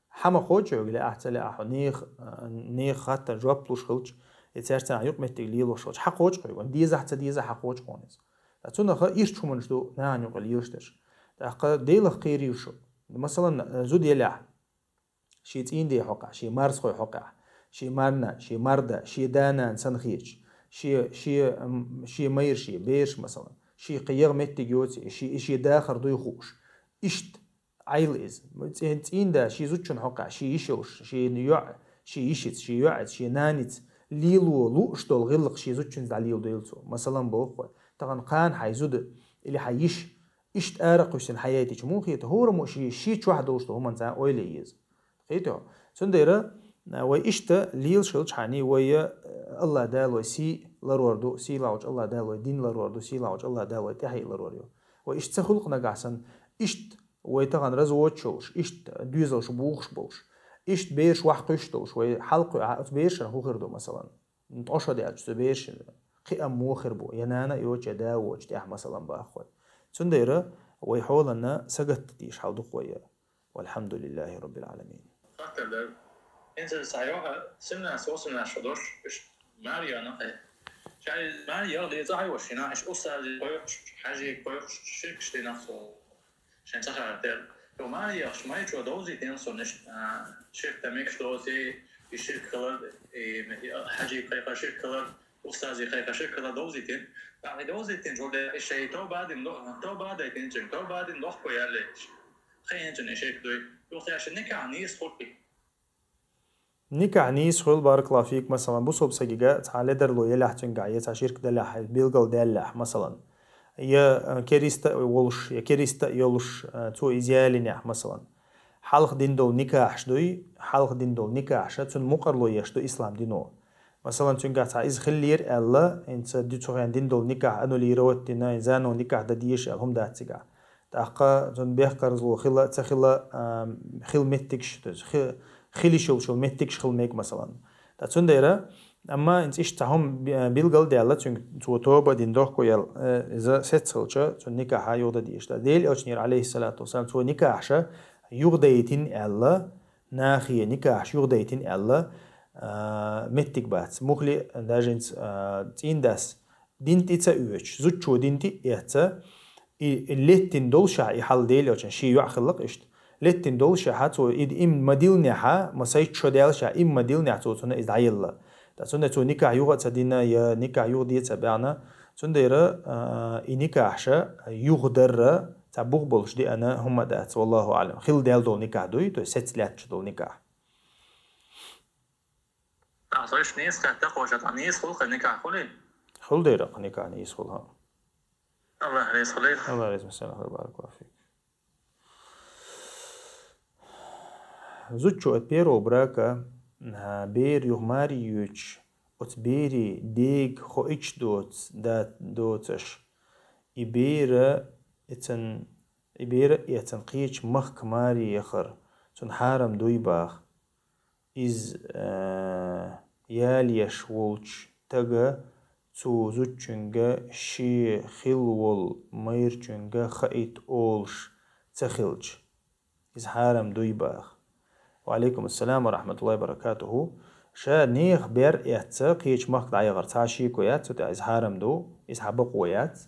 хьан ма кхочу хьоьга, лаахь а, ца лаахь а, хьо нехан, а, нехан хаттарна жоп луш хилча, и цаьрца юкъаметтиг лелош хилча, хьан кхочу хьоьга, вайн дезахь а, ца дезахь а, хьан кхочу хьуна иза. Ткъа цунаха ирча хӀуманаш ду нахана юкъа лелаш дерш. ТӀаккха Делах кхерийла шу. Масалан, зуда елахь, шен цӀийнде хьокъехь, шен марзхой хьокъехь, шен марна, шен марда, шен да-нана санна хеташ, шен, шен, м, шен майра, шен бераш, масалан, шен кхин яха меттиг йоций, шен, шен дахар дуй хууш. Иштта Ӏайла иза. ЦӀе-, цӀийнда шен зудчун хьокъехь, шен йиш йолуш, шен йоӀ, шен йишица, шен йоӀица, шен наница лело лууш долу гӀиллакх шен зудчуьнца дӀалеладойла цо. Масалан, боху вай, тахана кхана хьайн зуда или хьайн йиш иштта ара а кхуьссина хьаяйтича муха хета, хӀораммо шен, шен чохь долуш долу хӀуманца ойла е еза. Кхетий хьо? Цундела, а, вай иштта лелаш хилча хьаний, вай, а, АллахӀ Дала вай сий ларор ду, сийлахьчу АллахӀ Дала вай дин ларор ду, сийлахьчу АллахӀ Дала вай тӀаьхье ларор ю. Вай иштта ца хуьлу-кх нагахь санна, иштта вай тахана разводаш йолуш, иштта доьзалш бухуш болуш, иштта бераш ваха кхуьссуш долуш, вай хьалкхуьа, оцу берашна хӀун хир ду, масалан? ТӀо шо даьлча, цу берашна кхиам муха хир бу, я нана а йоцуш, я да а воцуш тӀехь, масалан, боху вай. Цундела вай хьоланна сагатта дезаш хьал ду-кх вай. Валхьамдулиллахи Раббил Ӏаламин. Хаттар дара. ХӀинца цхьа йоӀ, семнадцать-восемнадцать шо долуш, уьш маре яхна кхин. Ша иза маре яха деза хьайваш, шена, уьш устазе кхойкхуш, хьаьже кхойкхуш, ширкаш дина цо. Шайн ца хаттар. Йо, маре яхаш, май чу довзийтина цунна иштта, а, ширк дан мегаш доций, и ширк хилар, и, и хьаьже кхайкхар ширк хилар, Устази хай хаши кала довзитин. Ахи довзитин жоле шей тоба дин до, тоба дайтин чин, тоба дин дохко яле. Хай чин шей дуй. Юхташи никах нийс хурки. Никах нийс хуйла, баракаллаху фик, масалан, бусалба сагага цхьа ледарло елахь цуьнгахь, я цхьа ширк далахь, билгал далахь, масалан. Я, э, кериста волуш, я кериста йолуш, э, цо иза ялинехь, масалан. Хьалха дин долу никахьаш дуй, хьалха дин долу никахьаша, цунна мукъарло еш ду ислам дино. Масалан, цуьнгахь цхьа иза хиллера аьлла, хӀинца ди-, цу хен дин долу никахь аннулировать дина, хӀин заново никахь дан дезаш аьлла, хӀума дац цигахь. ТӀаккха цунна бехкарзло хила, ца хила, а, хила меттигаш, то есть хи-, хила йиш йолчул меттигаш хила мега, масалан. ТӀа цундела, амма хӀинца иштта цхьа хӀума би-, билгал даьлла, цуьнга цо тоба дин дохко ял, э, иза сецхилча, цунна никахьа юхадан дезаш. ТӀа Дела элчанера, алейхиссалату вассалам, цо никахьаша юхадайтина аьлла, нахе никахьаш юхадайтина аьлла, а, меттиг бац. Мухли даже хӀинца, а, цӀийндас дин тӀе ца оьцуш, зудчо дин тӀе а эцца, и, и леттина долушехь, и хьал Дела элчан шен йоӀ хиллакх иштта. Леттина долушехь, цо и, и ма дилнехь, масайччо даьллашехь, и ма дилнехь, цо цунна иза дӀаелла. ТӀа цундела цо никахь юха а ца дина, я никахь юха де ца баьхна, цундела, а, и никахьаша юхадарра цхьа бух болуш деана хӀума дац, валлаху аълам. Хила даьлла долу никахь дуй, то есть сецна лаьтташ долу никахь. Ахьа, со иштта нийса хаьттира кху шатахь, нийса хуьлу-кх никахь, хуьлий? Хуьлу дера-кх никахь нийса хуьлу, хӀа. Аллах реза хуьлийла. Аллах реза хуьлийла, баракаллаху фик. Зудчо от первого брака, а, бер юха маре йоьдуш, оцу берийн дега хоуьйтуш доц-, да-, доцуш, и бера эцан, и бера эцан кхечу махка маре яхар, цунна хьарам дуй боху. Иза, э, ялош волчу стага цу зудчуьнга шен хилла волу майрачуьнга хаийта олуш ца хилча, иза хьарам дуй боху. Ва алейкум ассалам ва рахматуллахи ва баракатуху. Ша нехан бер эцца кхечу махка дӀаяхар цхьа шеко яц, цу тӀехь иза хьарам ду, иза хьан бакъо яц.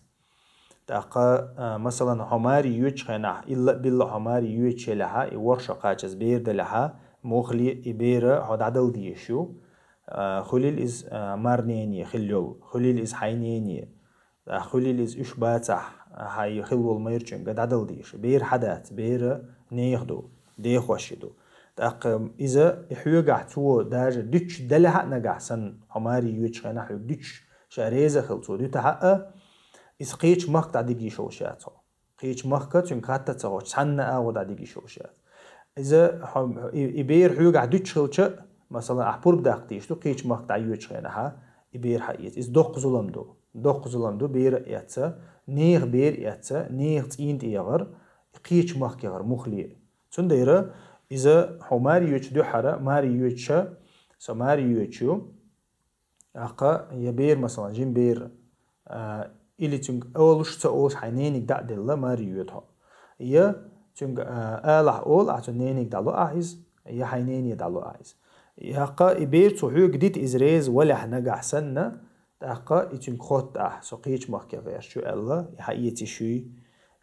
ТӀаккха, а, масалан, хьо маре йоьдучу хенахь, илла а билла хьо маре йоьдуш елахьа, и ворхӀ шо кхачаза бер делахьа, муххале и бер хьо дӀадала дезаш ю. А, хуьлийла иза, а, марнене хилла йолу, хуьлийла иза хьайн нене. ТӀаккха хуьлийла иза уьш бацахь, а, хьайн хилла волу майрачуьнга дӀадала дезаш. Бер хьан дац, бер нехан ду, дехошший ду. ТӀаккха иза и хьоьгахь цо даже дуьтуш делахьа а нагахь санна, хьо маре йоьдучу хенахь хьоьга дуьтуш, ша реза а хилла цо дуьтахьа а, иза кхечу махка дӀадига йиш йолуш яц хьо. Кхечу махка цуьнга хатта а ца хоттуш, цхьанна а агӀор дӀадига йиш йолуш яц. Иза хьо, и, и бер хьоьгахь дуьтуш хилча а, масала, ахь пурба даккха дезаш ду, кхечу махка дӀайоьдучу хенахьа, и бер хьаэца. Иза доккха зулам ду. Доккха зулам ду, бер а эцца, нехан бер а эцца, нехан цӀийна тӀе яхар, кхечу махка яхар муххале. Цундела иза хьо маре йоьдучу дуьххьара, маре йоьдуша, со маре йоьдуш ю, тӀаккха я бер, масалан, жима бер, а, или цуьнга олуш, ца олуш хьайн нене дӀа а делла, маре йоьду хьо. Я цуьнга, а, алахь олу ахь, цуьнан нене дӀало ахь иза, я хьайн нене дӀало ахь иза. ТӀаккха и бер цо хьоьга дита иза реза валахь нагахь санна, тӀаккха и цуьнга хотту ахь, со кхечу махка гӀерташ ю аьлла, и хьаэца йиш юй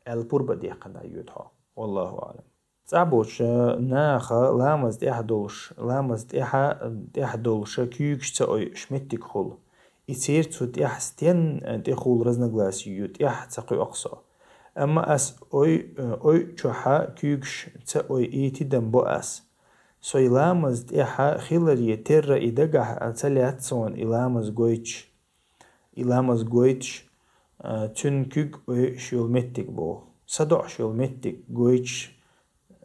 аьлла пурба дехкина дӀайоьду хьо. Валлаху аълам. ЦӀахь боцуш наха ламаз тӀехь долуш, ламаз тӀехьа, тӀехь долуша куьйгаш ца ойуш меттиг хуьлу. И церан цу тӀехь стенна тӀехула разногласи ю, тӀехь ца кхоьу со. Амма ас ой-, ойу чохьа куьйгаш ца ойий тидам бо ас. Сой ламаз тӀехьа хиларе терра и дагахь ца лаьтта суна и ламаз гойтуш. И ламаз гойтуш, а, цуьнан куьг ойуш йолу меттиг боху. Са доӀуш йолу меттиг гойтуш,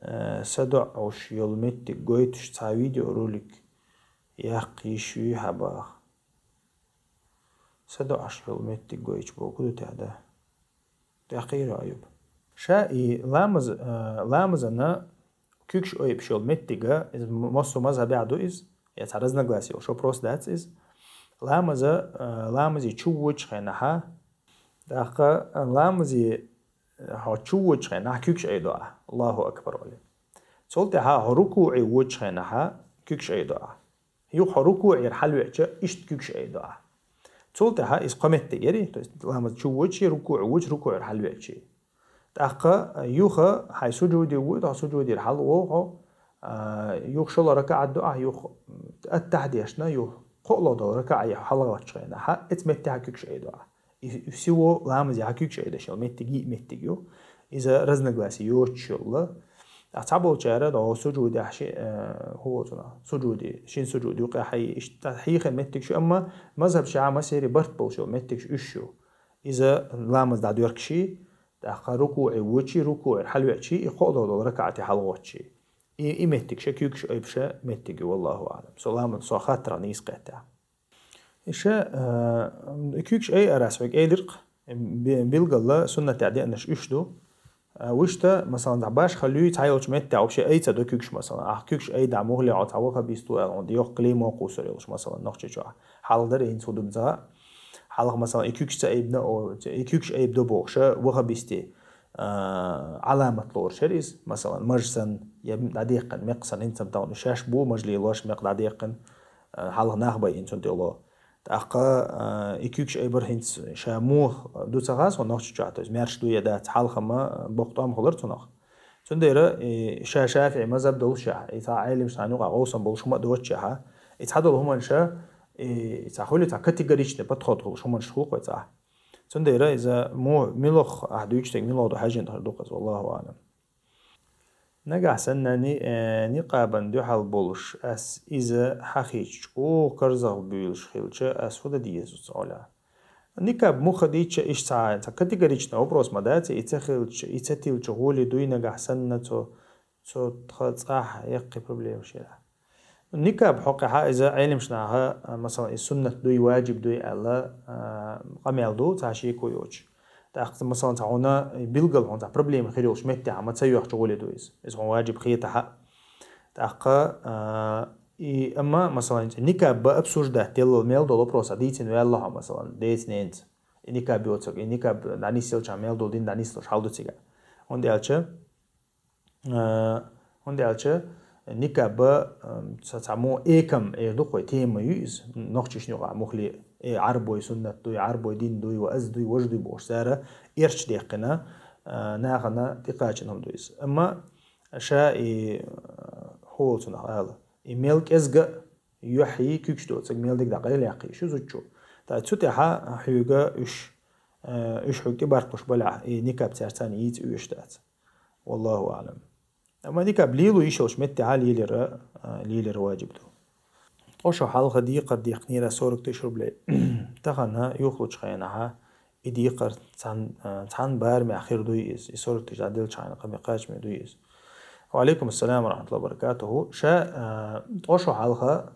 а, са доӀуш йолу меттиг гойтуш цхьа видеоролик яккха йиш юй хьан баха. Са доӀуш йолу меттиг гойтуш боху ду тӀехь, да? ТӀехь кхийра, Аюб. Ша и ламаз, а, ламазана куьгаш ойуш йолу меттига, иза м-, массо мазхабехь ду иза, я цхьа разногласие йолуш вопрос дац иза. Ламаза, а, ламазе чу воьдучу хенахьа, тӀаккха ламазе хьо чу воьдучу хенахь куьгаш ойу до ахь, Аллаху акбар олий. Цул тӀаьхьа хьо рукуӀе воьдучу хенахьа куьгаш ойу до ахь. Юха хьо рукуӀера хьалвеача, иштта куьгаш ойу до ахь. Цул тӀаьхьа иза кхо меттиг яри, то есть ламаз чу воьдучи, рукуӀе воьдучи, рукуӀера хьалвеачи. ТӀаккха юха хьайн сужуде воьду, хьо сужудера хьалавогӀу хьо, а, юха шолгӀа ракаӀат до ахь, юха аттахьа дешна, юха кхоъ долу ракаӀа хьалгӀачу хенахь, эцу метте хьан куьгаш айдо ахь. И, и всего ламазе хьан куьгаш айдеш йолу меттиг йиъ меттиг ю. Иза разногласие йоцуш йолу. Ткъа цхьаболчара, о, сужудехь ши, э, хӀун волу цунах? Сужуди, шин сужуд юкъе хьайи, иштта хьийхина меттигаш ю, амма мазхаб шиӀа масери барт болуш йолу меттигаш уьш ю. Иза ламаз дӀадоьркуш йий, тӀаккха рукуӀе вочий, рукуӀера хьалавеачий, и кхоъ долу ракаӀате хьалагӀочий. И, и меттиг ша куьгаш айбаша меттиг ю, валлаху аълам. Со ламаз, со хаттарах нийса кхетта. Иша, э, куьгаш ай арас хьоьга элиркх, би-, билггала суннатехь деанаш уьш ду. А, вуьшта, масалан, дӀа башха луьй цхьа йолчу меттехь вообще ай ца до куьгаш, масалан. Ахь куьгаш ай дӀа мухле хьо цхьа вахабист ву аьлла, хӀунда йоккха клеймо кхуссур йолуш, масалан, нохчийчохь. Хьалха дара хӀинца хӀу ду биза. Хьалха, масалан, и куьгаш ца айбина, о, и куьгаш айбдо бохуша, вахабисти, а, Ӏаламат лоруш яра иза, масалан, маж санна, я дӀадеккхина мекх санна, хӀинца-м тахана шаьш бу, мажле лош мекх дӀадеккхина, а, хьалха нах бай хӀинца тӀело. ТӀаккха, а, и куьгаш айбар хӀинца ша муха ду ца хаза, хӀун нохчийчохь, то есть, маьрша ду я дац, хьалха-м боккха тӀом хилар цунах. Цундела, и, ша шафиӀи мазхаб долуш ахь, и цхьа Ӏелимаш цхьана юкъахь гӀовсан болуш хӀума а доцуш ахь, и цхьа долу хӀуманаш, и, и цхьа хуьлу цхьа категоричный подход хуьлуш хӀуманаш хуьлу кхой цхьа. Цундела иза мо-, милох ахь дуьйцу стаг, милох ду хьаьжжина хир ду-кх иза, валлаху аълам. Нагахь санна ни-, э, никъабан дуьхьал болуш, ас иза хьахийча, чӀогӀа карзах буьйлуш хилча, ас хӀун дан деза цу Ӏуьллехь? Никъаб муха дийцча, иштта цхьа, цхьа категоричный вопрос ма дац, и ца хилча, и ца тилча гӀоле дуй нагахь санна цо, цо тхан цӀахь яккхий проблемаш яра. Никъаб хьокъехь иза Ӏелимаш наха, а, масалан, и суннат дуй, ваджиб дуй аьлла, а, къамел ду, цхьа шеко йоцуш. ТӀаккха, масалан, цхьа хьуна билггал хьуна цхьа проблема хир йолуш меттехь ма ца йоьхча гӀоле ду иза. Иза хьуна ваджиб хетахь а. ТӀаккха, а, и, амма, масалан, никъаб обсуждать делла мел долу вопрос а дийцина ваьлла хьо, масалан, деца-ненаца. И никъаб йоцург, и никъаб дӀанисъелча мел долу дин дӀанислуш хьал ду цигахь. ХӀунда аьлча, а, хӀунда аьлча никъаб, ам, ца-, цхьа мо экам эр ду-кх вай, тема ю иза, нохчашна юкъахь мухле, э, Ӏарбой суннат дуй, Ӏарбой дин дуй, ва аз дуй, важа дуй бохуш, цара эрча деккхина, а, нахана тӀекхачана хӀума ду иза. Амма ша и, а, хӀун волу цунах ала, и мел кӀезга а юьхьий куьгаш доцург мел дерг дӀакъайлаяьккхий шу зудчо. ТӀаккха цу тӀехьа хьоьга уьш, а, уьш хьоьга тӀебаркхуш балахь, и никъаб цаьрца йийца оьшуш дац. Валлаху аълам. Амма никъаб лело йиш йолчу меттехь лелира, а, лелира ваджиб ду. Ткъа шо хьалха декхар дихкинера сорок тысяч рублей. Тахана юхалучу хенахь и декхар цхьан-, а, цхьана барамехь хир дуй иза, и сорок тысяч дӀаделлачхьана кхаме кхачаме дуй иза. Ва алейкум ассалам ва рахматуллахи ва баракатуху. Ша, а, ткъа шо хьалха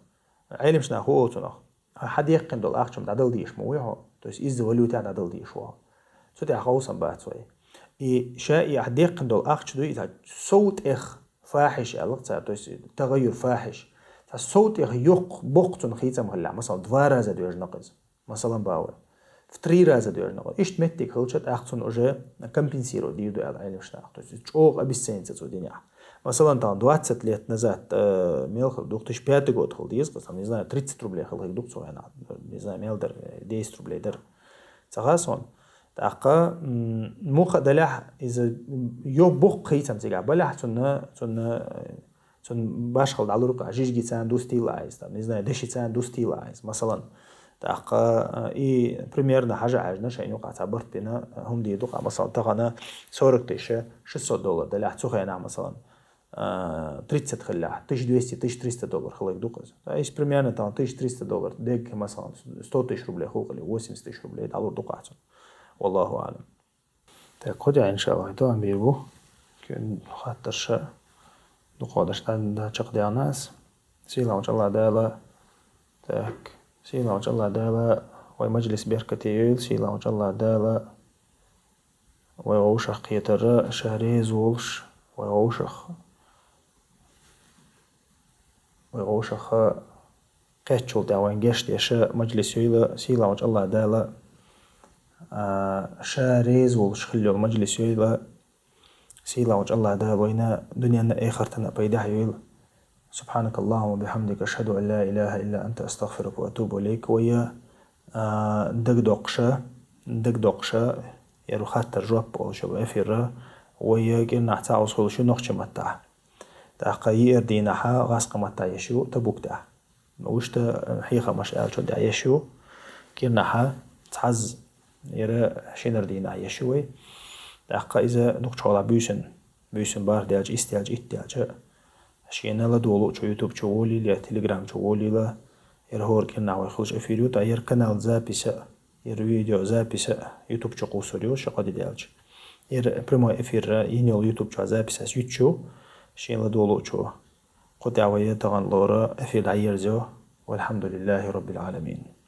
Ӏелимаш наха хӀун олу цунах? Хьан деккхина долу ахча-м дӀадала дезаш ма вуй хьо, то есть изза валютехь дӀадала дезаш ву хьо. Цу тӀехь ховсам бац вай. И ша и ахь деккхина долу ахча дуй, иза сов тӀех фахьиш аьлла цара, то есть тагъайюр фахьиш. Цхьа сов тӀех йоккха боккха цунна хийцам хилла, масалан, два раза доьжна-кх иза. Масалан, бан вай. В три раза доьжна-кх. Иштта меттиг хилча, тӀаккха цунна уже компенсировать дийр ду аьлла Ӏелимаш наха. То есть чӀогӀа обесценится цо динехь. Масалан, там двадцать лет назад, э, мел хилла, две тысячи пятый год хилла деза, там, не знаю, тридцать рублей хилла хӀиг ду-кх цу хенахь, не знаю, мел дара, э, десять рублей дара. Ца хаа суна. ТӀаккха, м, муха а далехь, иза, м, йо боккха хийцам цигахь балехь, цунна, цунна, э, цунна башхал дӀалуркъа, жижигица дустийла айса, там, не знаю, дашица дустийла айса, масалан. ТӀаккха, э, и примерно хьажа хьаьжна, шайна юкъа цхьа барт бина, э, хӀума дийр ду-кх, масалан, тахана сорок тысяч шестьсот доллар далехь, цу хенахь, масалан. А, тридцать хиллехь, тысяча двести, тысяча триста доллар хилла ду-кх иза. То есть примерно там тысяча триста доллар, дегги, масалан, сто тысяч рублей хилла, восемьдесят тысяч рублей дӀалур ду-кх ахь цунна. Валлаху аълам. Так, кху тӀехь, иншаллах, дуа бийр бу. Кхин хаттарш дукха даш дан чекхдеана ас. Сийлахьчу Аллах Дала, так, Сийлахьчу Аллах Дала вай мажлис беркате йойла, Сийлахьчу Аллах Дала вай вовшах кхетара ша реза волуш, вай вовшах, вай вовшах кхеччул тӀаьхьа вайн гечдеш мажлис йойла, Сийлахьчу Аллах Дала, а, ша реза волуш хилла йолу мажлис йойла, Сийлахьчу Аллах Дала вайна дуьненна а, эхартана а пайдехь йойла. سبحانك اللهم وبحمدك، أشهد أن لا إله إلا أنت، أستغفرك وأتوب إليك. Вай, а, дагадоккхуша, дагадоккхуша, яру хаттар жоп болуш йолу эфир, вай кӀирнахь цхьа Ӏузкъа хуьлуш ю нохчийн маттахь. ТӀаккха еара дийнахь гӀазкхийн маттахь еш ю Табук тӀехь. Уьшта хьехамаш аьлча дӀаеш ю. КӀирнахьа цхьазза яра шинара дийнахьа еш ю вай. ТӀаккха иза дукхача хьолахь буьйсанна, буьйсанна бархӀ даьлча, ийс даьлча, итт даьлча, шена ладувгӀалучо YouTube чу волийла, Telegram чу волийла, яра хӀора кӀирнахьа вай хуьлуш эфир ю, тӀаккха яра канал записа, яра видео записа YouTube чу кхуссур ю, ши-кхо ди даьлча. Яра прямой эфир йина йола YouTube чу записас юьтуш ю, шена ладувгӀалучо. Кху тӀехь вай тахана лора эфир дӀаерзайо. Валхьамдулиллахи Роббил Ӏаламин.